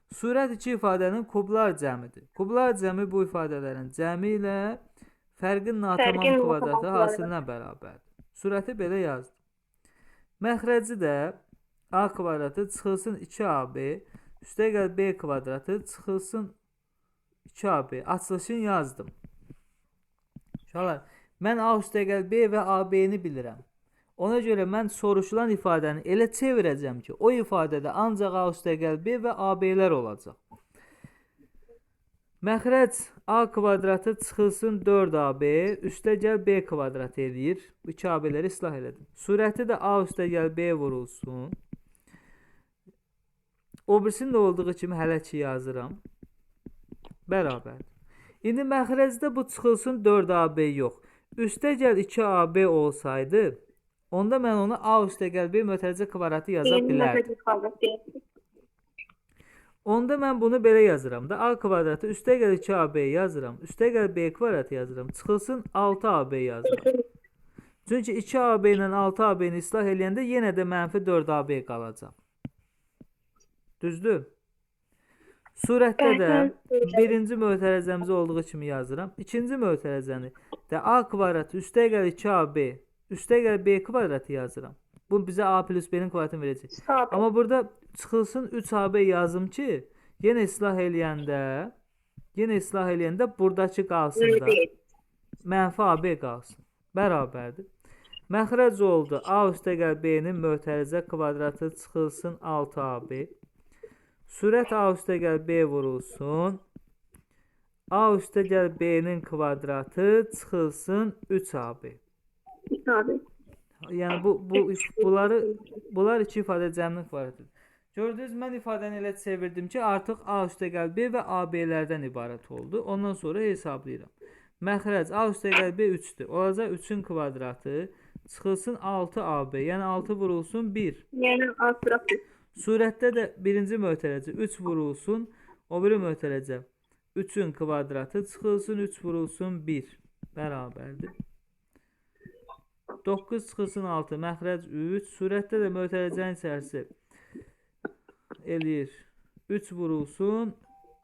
Surət iki ifadənin kublar cəmidir. Kublar cəmi bu ifadələrin cəmi ilə fərqin natamam kvadratı hasilinə bərabərdir. Surəti belə yazdım. Məxrəci də A kvadratı çıxılsın 2AB, üstəgəl B kvadratı çıxılsın 2AB. Açılışını yazdım. Uşaqlar, mən A üstəgəl B və AB-ni bilirəm. Ona görə mən soruşulan ifadəni elə çevirəcəm ki, o ifadədə ancaq A üstəgəl B və AB-lər olacaq. Məxrəc A kvadratı çıxılsın 4AB, üstəgəl B kvadratı eləyir. Bu iki AB-ləri islah elədim. Surəti də A üstəgəl B vurulsun. O birisinin də olduğu kimi hələ ki yazıram. Bərabərdir. İndi məxrəcdə bu çıxılsın 4AB yox. Üstəgəl 2AB olsaydı, onda mən onu A üstəgəl B mötərizə kvadratı yaza bilərdim. Onda mən bunu belə yazıram da. A kvadratı üstəgəl 2AB yazıram. Üstəgəl B kvadratı yazıram. Çıxılsın 6AB yazıram. Çünki 2AB ilə 6AB-ni islah eləyəndə yenə də mənfi 4AB qalacaq. Düzdür? Surətdə də birinci mötərizəmizi olduğu kimi yazıram. İkinci mötərizəni də A kvadratı üstəgəl 2AB üstəgəl B kvadratı yazıram. Bu bizə A plus B-nin kvadratını verəcək. Amma burada çıxılsın 3AB yazım ki, yenə islah eləyəndə buradakı qalsın da. Mənfi AB qalsın. Bərabərdir. Məxrəc oldu. A üstəgəl B-nin mötərizə kvadratı çıxılsın 6AB. Sürət A üstəgəl B vurulsun. A üstəgəl B-nin kvadratı çıxılsın 3AB. 3AB. Yəni bunlar iki ifadə cəminin kvadratıdır. Gördünüz, mən ifadəni elə çevirdim ki, artıq A üstəgəl B və AB-lərdən ibarət oldu. Ondan sonra hesablayıram. Məxrəc A üstəgəl B 3-dür. Olacaq 3-ün kvadratı çıxılsın 6AB. Yəni 6 vurulsun 1. Yəni 6. Surətdə də birinci mötərizə 3 vurulsun, o biri mötərizə 3-ün kvadratı çıxılsın 3 vurulsun 1 bərabərdir. 9 çıxılsın 6, məxrəc 3. Surətdə də mötərizənin içərisi eləyir. 3 vurulsun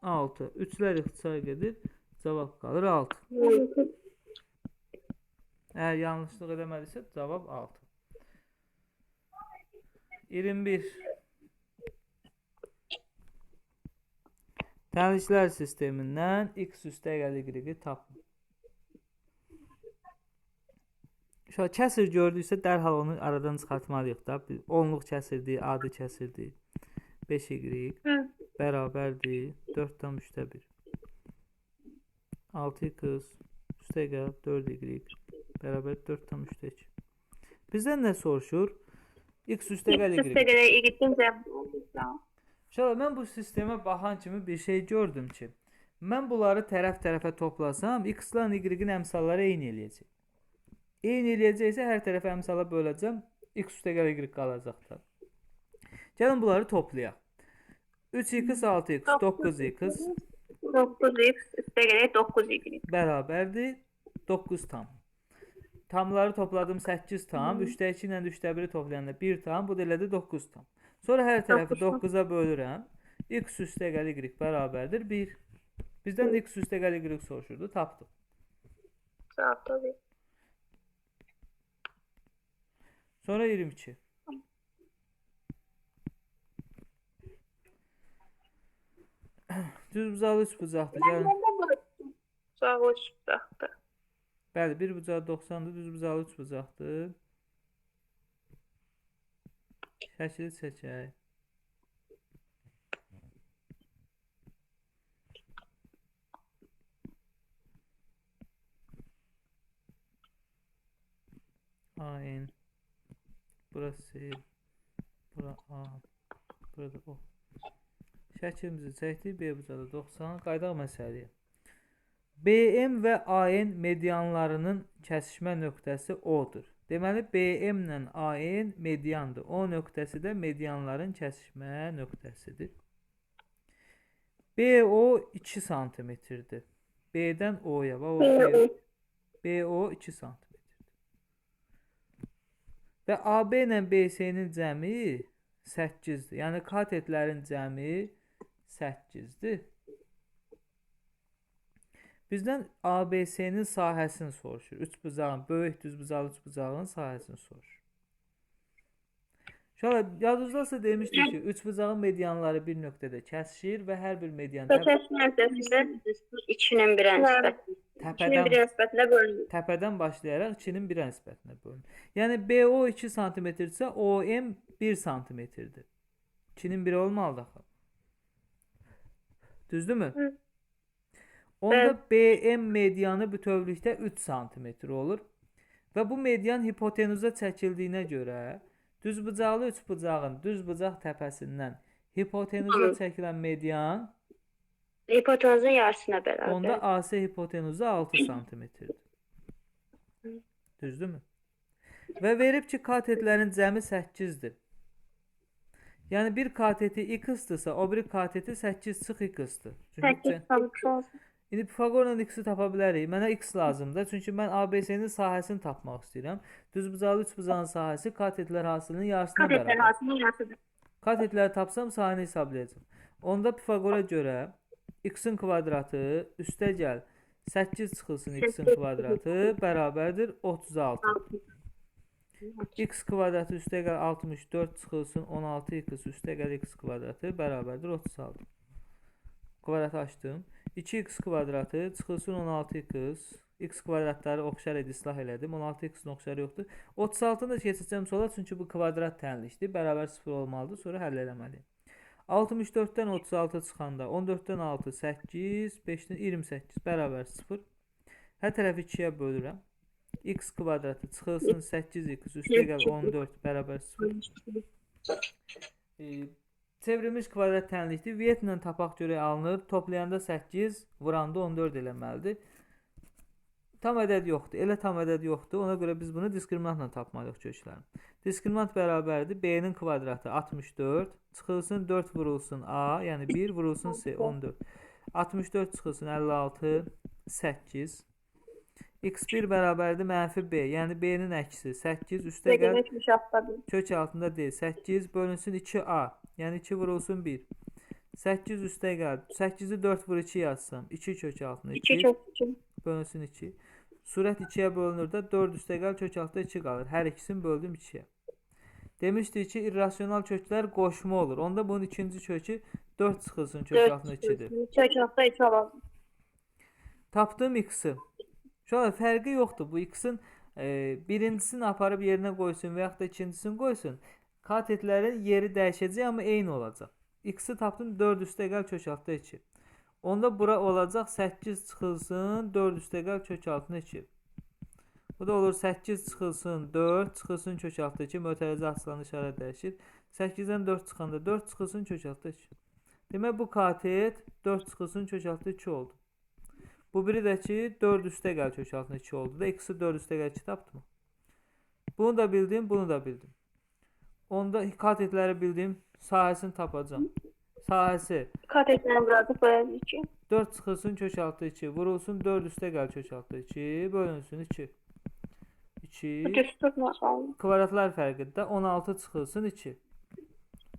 6. 3-lər ixtisar gedir. Cavab qalır 6. Əgər yanlışlıq eləmədisə, cavab 6. 21. Tənliklər sistemindən x üstəgəl y-i tapın. Uşaq, kəsir gördüksə dərhal onu aradan çıxartmalıyıq da. Onluq kəsirdir, adi kəsirdir. 5y bərabərdir 4,3 1. 6x Üstə gəl 4y bərabər 4,2. Bizdən nə soruşur? X üstə gəl X y. üstə gələk y-in cəmi. Uşaqlar, mən bu sistemə baxan kimi bir şey gördüm ki, mən bunları tərəf-tərəfə toplasam, x-la y-in əmsalları eyni eləyəcək. Eyni eləyəcəksə, hər tərəfə əmsala böləcəm, x üstə gəl y qalacaq da. Gəlin bunları toplayaq. 3x, 6x, 9x 9x üstə gələk 9y. bərabərdir 9 tam. Tamları topladım 8 tam, 3-də 2 ilə 3-də 1-i toplayanda 1 tam, bu da elədir 9 tam. Sonra hər tərəfi 9 9-a bölürəm. X üstə gəl y bərabərdir 1. Bizdən də x üstə gəl y soruşurdu, tapdıq. Cavab tabii. Sonra 22. Düz bucaqlı üç bucaqdır. Gəlin. Bucağı üç bucaqdır. Bəli, bir bucağı 90-dır, düz bucaqlı üç bucaqdır. Şəkili çəkək. AN. Burası C. Bura A. Burada O. Şəklimizi çəkdik. B bucağı 90. Qayıdaq məsələyə. BM və AN medianlarının kəsişmə nöqtəsi O-dur. Deməli, BM ilə AN mediandır. O nöqtəsi də medianların kəsişmə nöqtəsidir. BO 2 santimetrdir. B-dən O-ya. Bax, BO 2 santimetrdir. Və AB ilə BC-nin cəmi 8-dir. Yəni, katetlərin cəmi 8-dir. Bizdən ABC-nin sahəsini soruşur. Üçbucağın, böyük düzbucaqlı üçbucağın sahəsini soruşur. Uşaqlar, yadınızdasa demişdik ki, üçbucağın medianları bir nöqtədə kəsişir və hər bir median Kəsişmə nöqtəsində 2-nin 1-ə nisbət. 2-nin 1-ə nisbətinə bölünür. Təpədən başlayaraq 2-nin 1-ə nisbətinə bölünür. Yəni, BO 2 santimetrdirsə, OM 1 santimetrdir. 2-nin 1-i olmalıdır axı. Düzdürmü? Hı. Onda BM medianı bütövlükdə 3 santimetr olur. Və bu median hipotenuza çəkildiyinə görə düzbucaqlı üçbucağın düzbucaq təpəsindən hipotenuza çəkilən median Hipotenuzun yarısına bərabər. onda AC hipotenuzu 6 santimetrdir. Düzdürmü? Və verib ki, katetlərin cəmi 8-dir. Yəni bir kateti x-dırsa, o biri kateti 8 çıx x-dır. Çünki 8 tam İndi Pifaqorla x-i tapa bilərik. Mənə x lazımdır. Çünki mən ABC-nin sahəsini tapmaq istəyirəm. Düzbucaqlı üçbucağın sahəsi katetlər hasilinin yarısına Katetlər bərabər. hasilinin yarısıdır. Katetləri tapsam sahəni hesablayacağam. Onda Pifaqora görə x-in kvadratı üstə gəl 8 çıxılsın x-in kvadratı bərabərdir 36. X kvadratı üstə gəl 64 çıxılsın 16x üstə gəl x kvadratı bərabərdir 36. Kvadratı açdım. 2x kvadratı çıxılsın 16x. X kvadratları oxşar idi, islah elədim. 16x-in oxşarı yoxdur. 36-nı da keçəcəm sola, çünki bu kvadrat tənlikdir. Bərabər 0 olmalıdır. Sonra həll eləməliyim. 64-dən 36 çıxanda 14-dən 6 8, 5-dən 28 bərabər 0. Hər tərəfi 2-yə bölürəm. X kvadratı çıxılsın 8x üstə gəl 14 bərabər 0. Çevrilmiş kvadrat tənlikdir. Vietlə tapaq görək alınır. Toplayanda 8, vuranda 14 eləməlidir. Tam ədəd yoxdur. Elə tam ədəd yoxdur. Ona görə biz bunu diskriminantla tapmalıyıq köklərini. Diskriminant bərabərdir. B-nin kvadratı 64. Çıxılsın 4 vurulsun A, yəni 1 vurulsun C 14. 64 çıxılsın 56, 8. X1 bərabərdir mənfi B, yəni B-nin əksi 8 üstə gəl kök altında D 8 bölünsün 2A, yəni 2 vurulsun 1. 8 üstə gəl 8-i 4 vur 2 yazsam 2 kök altında 2, 2 kök 2 bölünsün 2. Surət 2-yə bölünür də 4 üstə gəl kök altında 2 qalır. Hər ikisini böldüm 2-yə. Demişdik ki, irrasional köklər qoşma olur. Onda bunun ikinci kökü 4 çıxılsın kök altında 2-dir. Kök altında 2 olar. Tapdığım x-i. Uşaqlar, fərqi yoxdur. Bu x-in birincisini aparıb yerinə qoysun və yaxud da ikincisini qoysun. Katetlərin yeri dəyişəcək, amma eyni olacaq. X-i tapdım 4 üstə gəl kök altında 2. Onda bura olacaq 8 çıxılsın 4 üstəgəl kök altında 2. Bu da olur 8 çıxılsın 4 çıxılsın kök altında 2. Mötərizə açılan işarə dəyişir. 8-dən 4 çıxanda 4 çıxılsın kök altında 2. Demək bu katet 4 çıxılsın kök altında 2 oldu. Bu biri də ki 4 üstəgəl kök altında 2 oldu da. X-i 4 üstəgəl 2 tapdım. Bunu da bildim, bunu da bildim. Onda katetləri bildim, sahəsini tapacağam. Sahəsi Katetləri vuracaq böləcək 2. 4 çıxılsın kök altı 2, vurulsun 4 üstəgəl kök altı 2, bölünsün 2. 2. Kvadratlar fərqidir də 16 çıxılsın 2.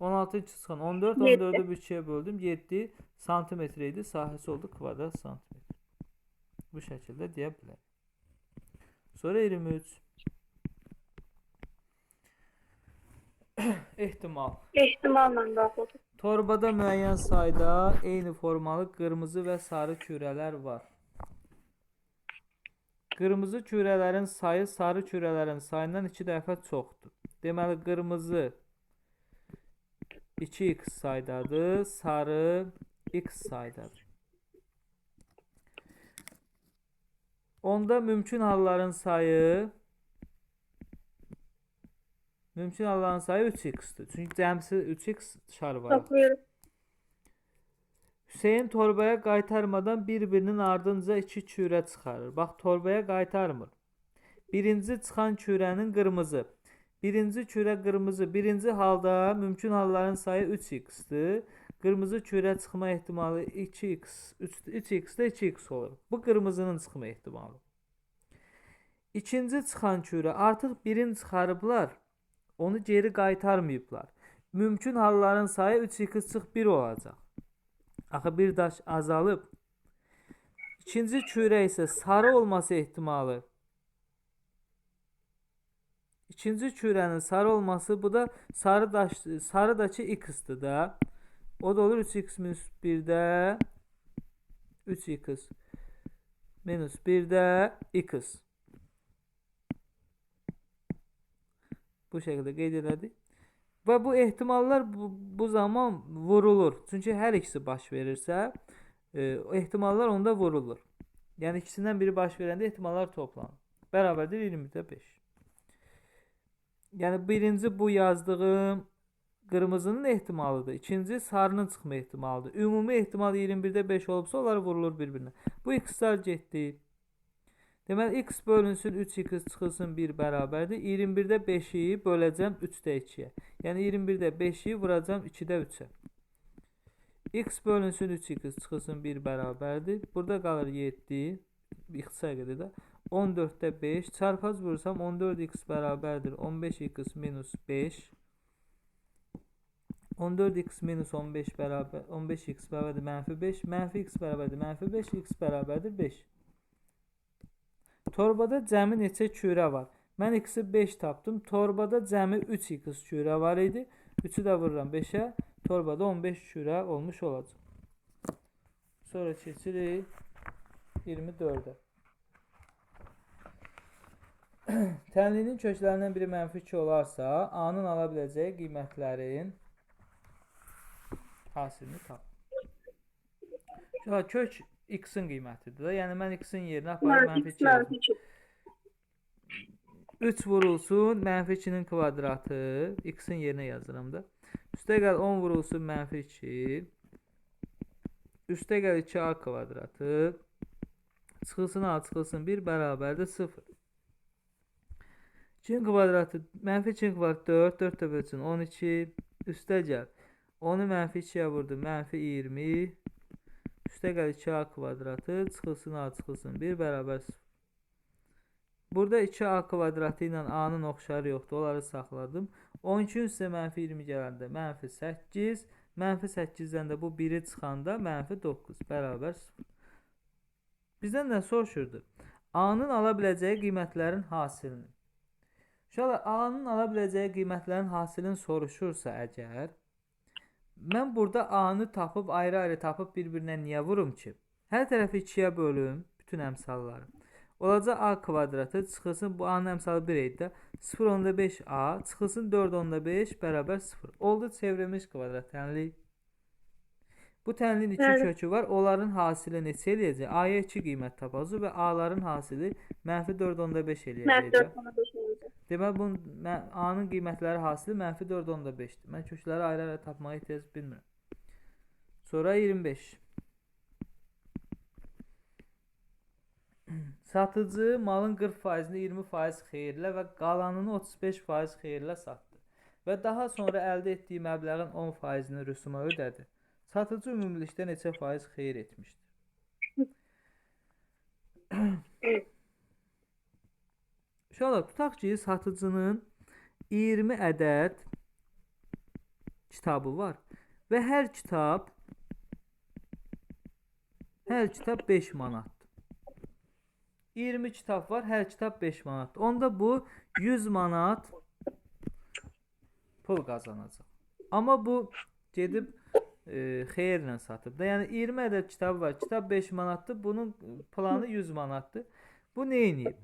16 2 çıxan 14, 14-ü 2-yə böldüm, 7 santimetr idi, sahəsi oldu kvadrat santimetr. Bu şəkildə deyə bilərik. Sonra 23. Ehtimal. Ehtimalla bağlıdır. Torbada müəyyən sayda eyni formalı qırmızı və sarı kürələr var. Qırmızı kürələrin sayı sarı kürələrin sayından 2 dəfə çoxdur. Deməli, qırmızı 2x saydadır, sarı x saydadır. Onda mümkün halların sayı 3x-dir. Çünki cəmsi 3x şar var. Topluyorum. Hüseyin torbaya qaytarmadan bir-birinin ardınca 2 kürə çıxarır. Bax, torbaya qaytarmır. Birinci çıxan kürənin qırmızı. Birinci kürə qırmızı. Birinci halda mümkün halların sayı 3x-dir. Qırmızı kürə çıxma ehtimalı 2x, 3x-də 2x olur. Bu qırmızının çıxma ehtimalı. İkinci çıxan kürə artıq birini çıxarıblar. Onu geri qaytarmayıblar. Mümkün halların sayı 3x çıx 1 olacaq. Axı bir daş azalıb. İkinci kürə isə sarı olması ehtimalı. İkinci kürənin sarı olması, bu da sarı daş, sarıdakı x-dir da. O da olur 3x minus 1-də 3x minus 1-də x. Bu şəkildə qeyd elədik. Və bu ehtimallar bu zaman vurulur. Çünki hər ikisi baş verirsə, ehtimallar onda vurulur. Yəni ikisindən biri baş verəndə ehtimallar toplanır. Bərabərdir 20-də 5. Yəni birinci bu yazdığım qırmızının ehtimalıdır. İkinci sarının çıxma ehtimalıdır. Ümumi ehtimal 21-də 5 olubsa, onlar vurulur bir-birinə. Bu x-lar getdi. Deməli, x bölünsün 3x çıxılsın 1 bərabərdir. 21-də 5-i böləcəm 3-də 2-yə. Yəni 21-də 5-i vuracam 2-də 3-ə. X bölünsün 3x çıxılsın 1 bərabərdir. Burada qalır 7. İxtisar edir də. 14-də 5. Çarpaz vurursam 14x bərabərdir. 15x minus 5. 14x minus 15 bərabər 15x bərabərdir mənfi 5. Mənfi x bərabərdir mənfi 5. X bərabərdir 5. Torbada cəmi neçə kürə var? Mən x-i 5 tapdım. Torbada cəmi 3x kürə var idi. 3-ü də vururam 5-ə. Torbada 15 kürə olmuş olacaq. Sonra keçirik 24-ə. Tənliyinin köklərindən biri mənfi 2 olarsa, A-nın ala biləcəyi qiymətlərin hasilini tap. Kök x-in qiymətidir də. Yəni mən x-in yerinə aparıb mənfi 2 yazdım. 3 vurulsun mənfi 2-nin kvadratı. X-in yerinə yazıram da. Üstəgəl 10 vurulsun mənfi 2. Üstəgəl 2a kvadratı. Çıxılsın a çıxılsın 1 bərabərdir 0. 2-nin kvadratı mənfi 2-nin kvadratı 4. 4 də bölsün 12. Üstəgəl 10-u mənfi 2-yə vurdum mənfi 20. Üstəgəl 2a kvadratı çıxılsın a çıxılsın 1 bərabər 0. Burada 2a kvadratı ilə a-nın oxşarı yoxdur. Onları saxladım. 12-nin üstə mənfi 20 gələndə mənfi 8. Mənfi 8-dən də bu 1-i çıxanda mənfi 9 bərabər 0. Bizdən nə soruşurdu? A-nın ala biləcəyi qiymətlərin hasilini. Uşaqlar, A-nın ala biləcəyi qiymətlərin hasilini soruşursa əgər, mən burada A-nı tapıb, ayrı-ayrı tapıb bir-birinə niyə vurum ki? Hər tərəfi 2-yə bölüm, bütün əmsalları. Olacaq A kvadratı çıxılsın, bu A-nın əmsalı 1 idi də, 0,5 A çıxılsın 4,5 bərabər 0. Oldu çevrilmiş kvadrat tənlik. Bu tənliyin 2 Bəli. kökü var. Onların hasili neçə eləyəcək? A-ya 2 qiymət tapacaq və A-ların hasili mənfi 4.5 Mənfi eləyəcək. 4.5 olacaq. Deməli bunun A-nın qiymətləri hasili mənfi 4.5-dir. Mən kökləri ayrı-ayrı tapmağa ehtiyac bilmirəm. Sonra 25. Satıcı malın 40%-ni 20% xeyirlə və qalanını 35% xeyirlə satdı və daha sonra əldə etdiyi məbləğin 10%-ni rüsuma ödədi. Satıcı ümumilikdə neçə faiz xeyir etmişdir? Uşaqlar, tutaq ki, satıcının 20 ədəd kitabı var və hər kitab 5 manatdır. 20 kitab var, hər kitab 5 manatdır. Onda bu 100 manat pul qazanacaq. Amma bu gedib xeyirlə satıb da. Yəni 20 ədəd kitabı var. Kitab 5 manatdır. Bunun planı 100 manatdır. Bu nə eləyib?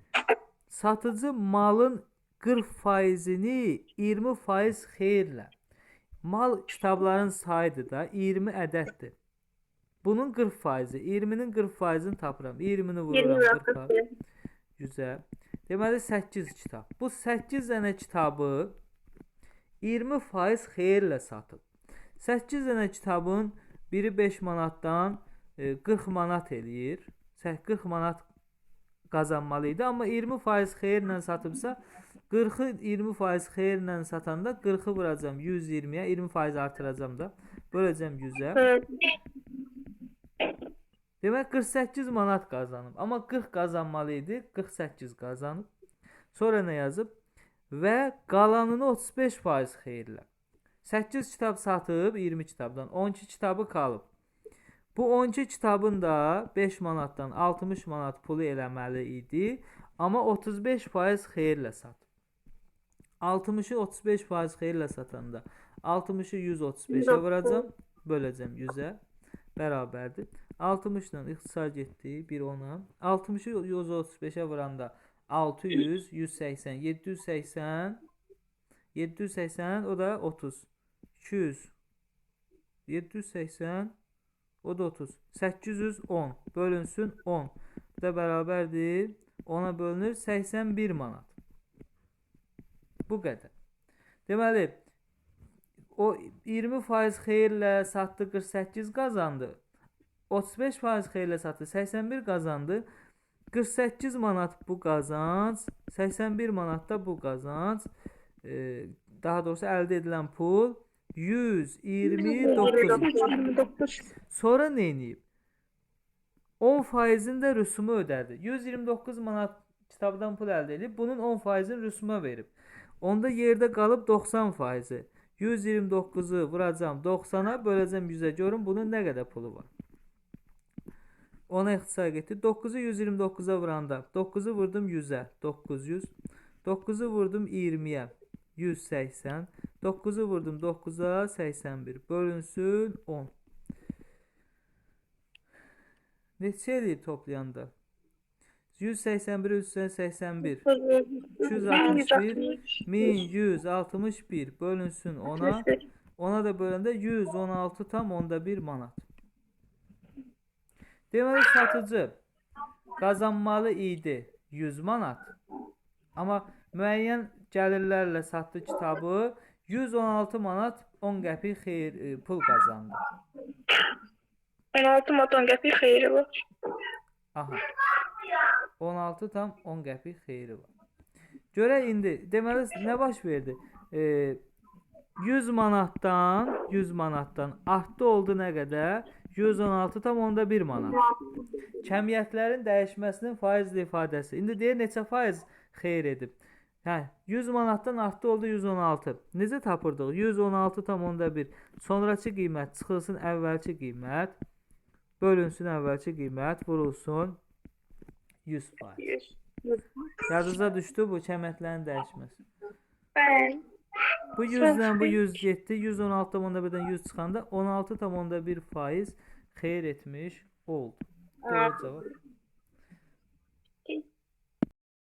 Satıcı malın 40%-ni 20% xeyirlə. Mal kitabların sayıdır da 20 ədəddir. Bunun 40%-i, 20-nin 40%-ni tapıram. 20-ni vururam 40-a, 100-ə. Deməli 8 kitab. Bu 8 dənə kitabı 20% xeyirlə satıb. 8 dənə kitabın biri 5 manatdan 40 manat eləyir. 40 manat qazanmalı idi. Amma 20% xeyirlə satıbsa 40-ı 20% xeyirlə satanda 40-ı vuracam 120-yə, 20% artıracam da. Böləcəm 100-ə. Demək 48 manat qazanıb. Amma 40 qazanmalı idi. 48 qazanıb. Sonra nə yazıb? Və qalanını 35% xeyirlə. 8 kitab satıb 20 kitabdan 12 kitabı qalıb. Bu 12 kitabın da 5 manatdan 60 manat pulu eləməli idi. Amma 35% xeyirlə satıb. 60-ı 35% xeyirlə satanda 60-ı 135-ə vuracam, böləcəm 100-ə bərabərdir. 60 ilə ixtisar getdi 1 10-a. 60-ı 135-ə vuranda 600, 180, 780, 780 o da 30. 200, 780 o da 30. 810 bölünsün 10. Bu da bərabərdir. 10-a bölünür 81 manat. Bu qədər. Deməli, o 20% xeyirlə satdı, 48 qazandı. 35% xeyirlə satdı, 81 qazandı. 48 manat bu qazanc, 81 manat da bu qazanc. Daha doğrusu əldə edilən pul 129. Sonra nə edib? 10%-ni də rüsumu ödədi. 129 manat kitabdan pul əldə edib, bunun 10%-ni rüsuma verib. Onda yerdə qalıb 90%-i. 129-u vuracam 90-a, böləcəm 100-ə. Görün bunun nə qədər pulu var. 10-a ixtisar getdi. 9-u 129-a vuranda 9-u vurdum 100-ə, 900. 9-u vurdum 20-yə, 180. 9-u vurdum 9-a, 81. Bölünsün 10. Neçə eləyir toplayanda? 181 üstünə 81. 261, 1161 bölünsün 10-a. 10-a da böləndə 116,1 manat. Deməli satıcı qazanmalı idi 100 manat. Amma müəyyən gəlirlərlə satdı kitabı 116 manat 10 qəpik xeyir pul qazandı. 16 manat 10 qəpik xeyri var. Aha. 16,10 qəpik xeyri var. Görək indi, deməli nə baş verdi? 100 manatdan 100 manatdan artdı oldu nə qədər? 116,1 manat. Kəmiyyətlərin dəyişməsinin faizli ifadəsi. İndi deyir neçə faiz xeyir edib? Hə, 100 manatdan artdı oldu 116. Necə tapırdıq? 116,1. Sonrakı qiymət çıxılsın əvvəlki qiymət, bölünsün əvvəlki qiymət, vurulsun 100%. Yadınıza düşdü bu kəmiyyətlərin dəyişməsi. Bəli. Bu 100 ilə bu 100 getdi. 116,1-dən 100 çıxanda 16,1% xeyir etmiş oldu. Doğru cavab.